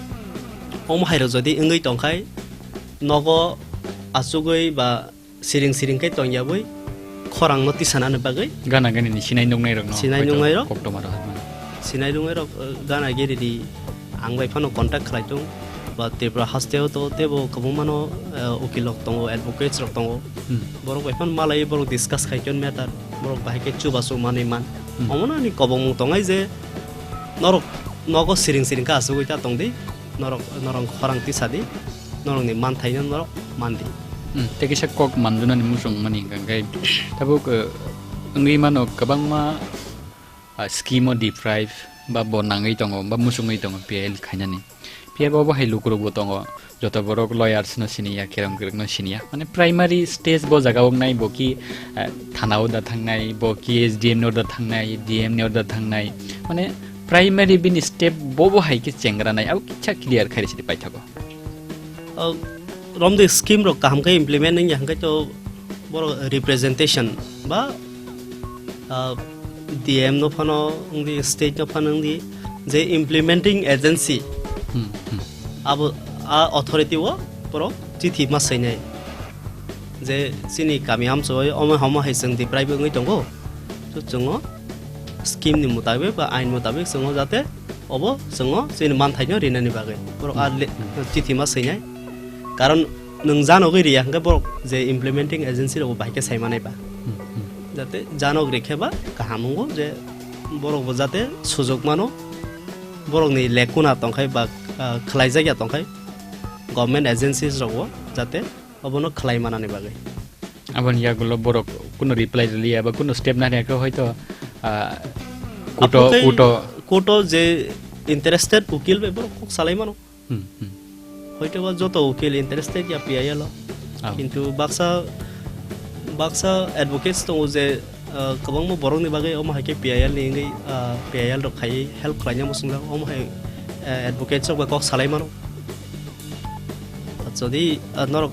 omo hai rok jodi wngwi tongkhai nogo achugwi ba siring siring khe tong yabwi khorang no tisanani bagwi. Gana gani ni sinai nuknai rok no sinai nuknai rok. Koktoma rok hwnmano. Sinai nuknai rok, eh, gana giri di ang bai phano contact khlai tung. Ba Tripura haste o to tebo kwbangma no, eh, ukil rok tongo, advocates rok tongo. Hmm. Borok bai phano malai borok discuss khai ton matter. Borok bahai khe chubachu manwi man. Hmm. Omono ani kobongmung tongnai je norok nogo siring siring khe achugwi ta tongdi. Norok, norok khorang tisa di, norokni manthaino norok man di. Hmm, tei kisa kok manjunani muchung mani hwnkha khe tabuk, eh, wngwi mano kwbangma, ah, scheme o deprive ba bo nangwi tongo ba muchungwi tongo P I L khainani. Phiya bo bo hai lukurokbo tongo, Joto borok lawyers no siniya, kerong kerong no siniya. Mane primary stage bo jaga wngnai, bo ki, eh, thana o da thangnai, bo ki S D M ni order thangnai, D M ni order thangnai. Mane primary bini step bo bo hai khe chengra nai, abo kisa clear khai risi paithago. Ah, romdi scheme rok kaham khe implement wngya hwnkhe to borok representation ba, ah, D M no phano wngdi, state no phano wngdi, je implementing agency Hmm, hmm. abo a authority o borok chithi ma swinai je chini kami amchoi omo homo hai chwng di private wngwi tongo, to chwngo scheme ni mutabik ba ain mutabik chwngo jate obo chwngo chini manthaino rinani bagwi borok a le-, Hmm, hmm. chithi ma swinai. Karon nwng janogwi riya hwnkhe borok je implementing agency rokbo bahai khe sai manai ba. Hmm, hmm. Jate janok rikhe ba kaham wngo je borokbo jate sujok mano, borokni lekuna tongkhai ba, ah, khwlaijak ya tongkhai government agencies rokbo jate obono khwlai manani bagwi. Aboni yagulo borok kuno reply rwliya ba kuno step nariyakhe hoito, ah, kuto, Aphuru tei kuto. Kuto je interested ukil bai borok kok salai mano. Hmm, hmm. Hoito ba joto ukil interested ya P I L o. Ah. Kintu baksa, baksa advocates tongo je, ah, kwbangma borokni bagwi omo hai khe P I L ni wngwi, ah, P I L rok khai help khlaina muchungjak, omo hai, ah, advocates rok bai kok salai mano. Jodi, ah, norok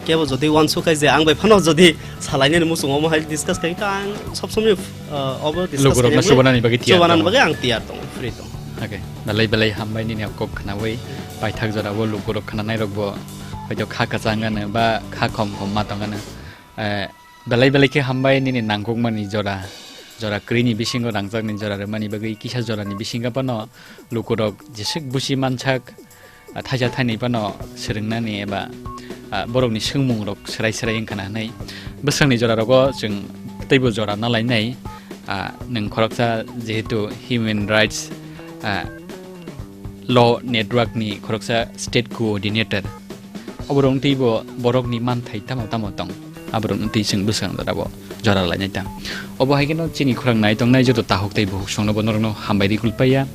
kebo jodi uansuk khai je ang bai phano jodi salainani muchungo omo hai discuss khai kha ang sob somoi, ah, obo discuss Lugurokno khainani chubanani bagwi tiyar chubanani tongo. Bagwi ang tiyar tongo, free tongo. Okay, belai belai hambai nini kok khnawi paithak jorao lugurok khnanairokbo hoito kha kwchang ano ba kha khom khom ma tong ano. Eh, belai belai khe hambai nini nangkukmani jora, jora kwrwini bisingo rangchakni jora rwmani bagwi kisa jorani bisingo phano lukurok jeswk buchi mansak, ah, thaisa thainwi phano swrwngnani eba, ah, borokni swngmungrok swrai swrai wngkha na hwnwi. Bwswkni jorarogo chwng teibo jora na lainai, ah, nwng khoroksa jehetu human rights, ah, law network ni khoroksa state coordinator. Oborok teibo borokni manthai tamo tamo tong. Aborok twi chwng bwskango jorabo jora lainai ta. Obo hai kheno chini khorang nai tongnai joto tahuk tei buhuk songno bo norokno hambai ri kulpaiya.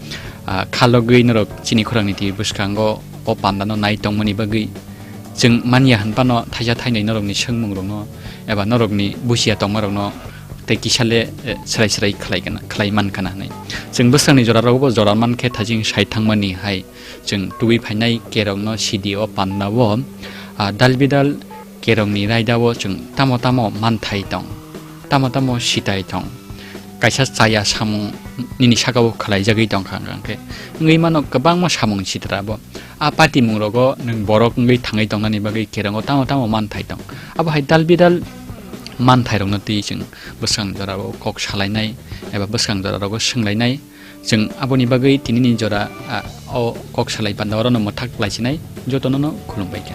Ah, khalogwi norok chini khorangni twi bwskango o pandano nai tongmani bagwi chwng manya hwn phano thaisa thainwi norokni swngmungrokno eba norokni busia tongmarokno tei kisa le, eh, swrai swrai khlai gana, khlai man khana hwnwi. Chwng bwskanni jorarokbo jora man khe thajing sai thangmani hai chwng tubui phainai kerongno sidi o pandao, ah, dal bidal kerongni raidao chwng tamo tamo manthai tong, tamo tamo sitai tong, kaisa chaya samung nini sakao khwlaijagwi tongkha hwnkhe wngwi mano kwbangma samung sitra bo. A patimungrogo nwng borok wngwi thangwi tongnani bagwi kerongo tamo tamo manthai tong. Abo hai dal bidal manthairokno twi chwng bwskang jorao kok salainai eba bwskang jorarogo swnglainai. Chwng aboni bagwi tinini jora, a, o kok salai panda orono mwthak laisinai jotonono khulumbai kha.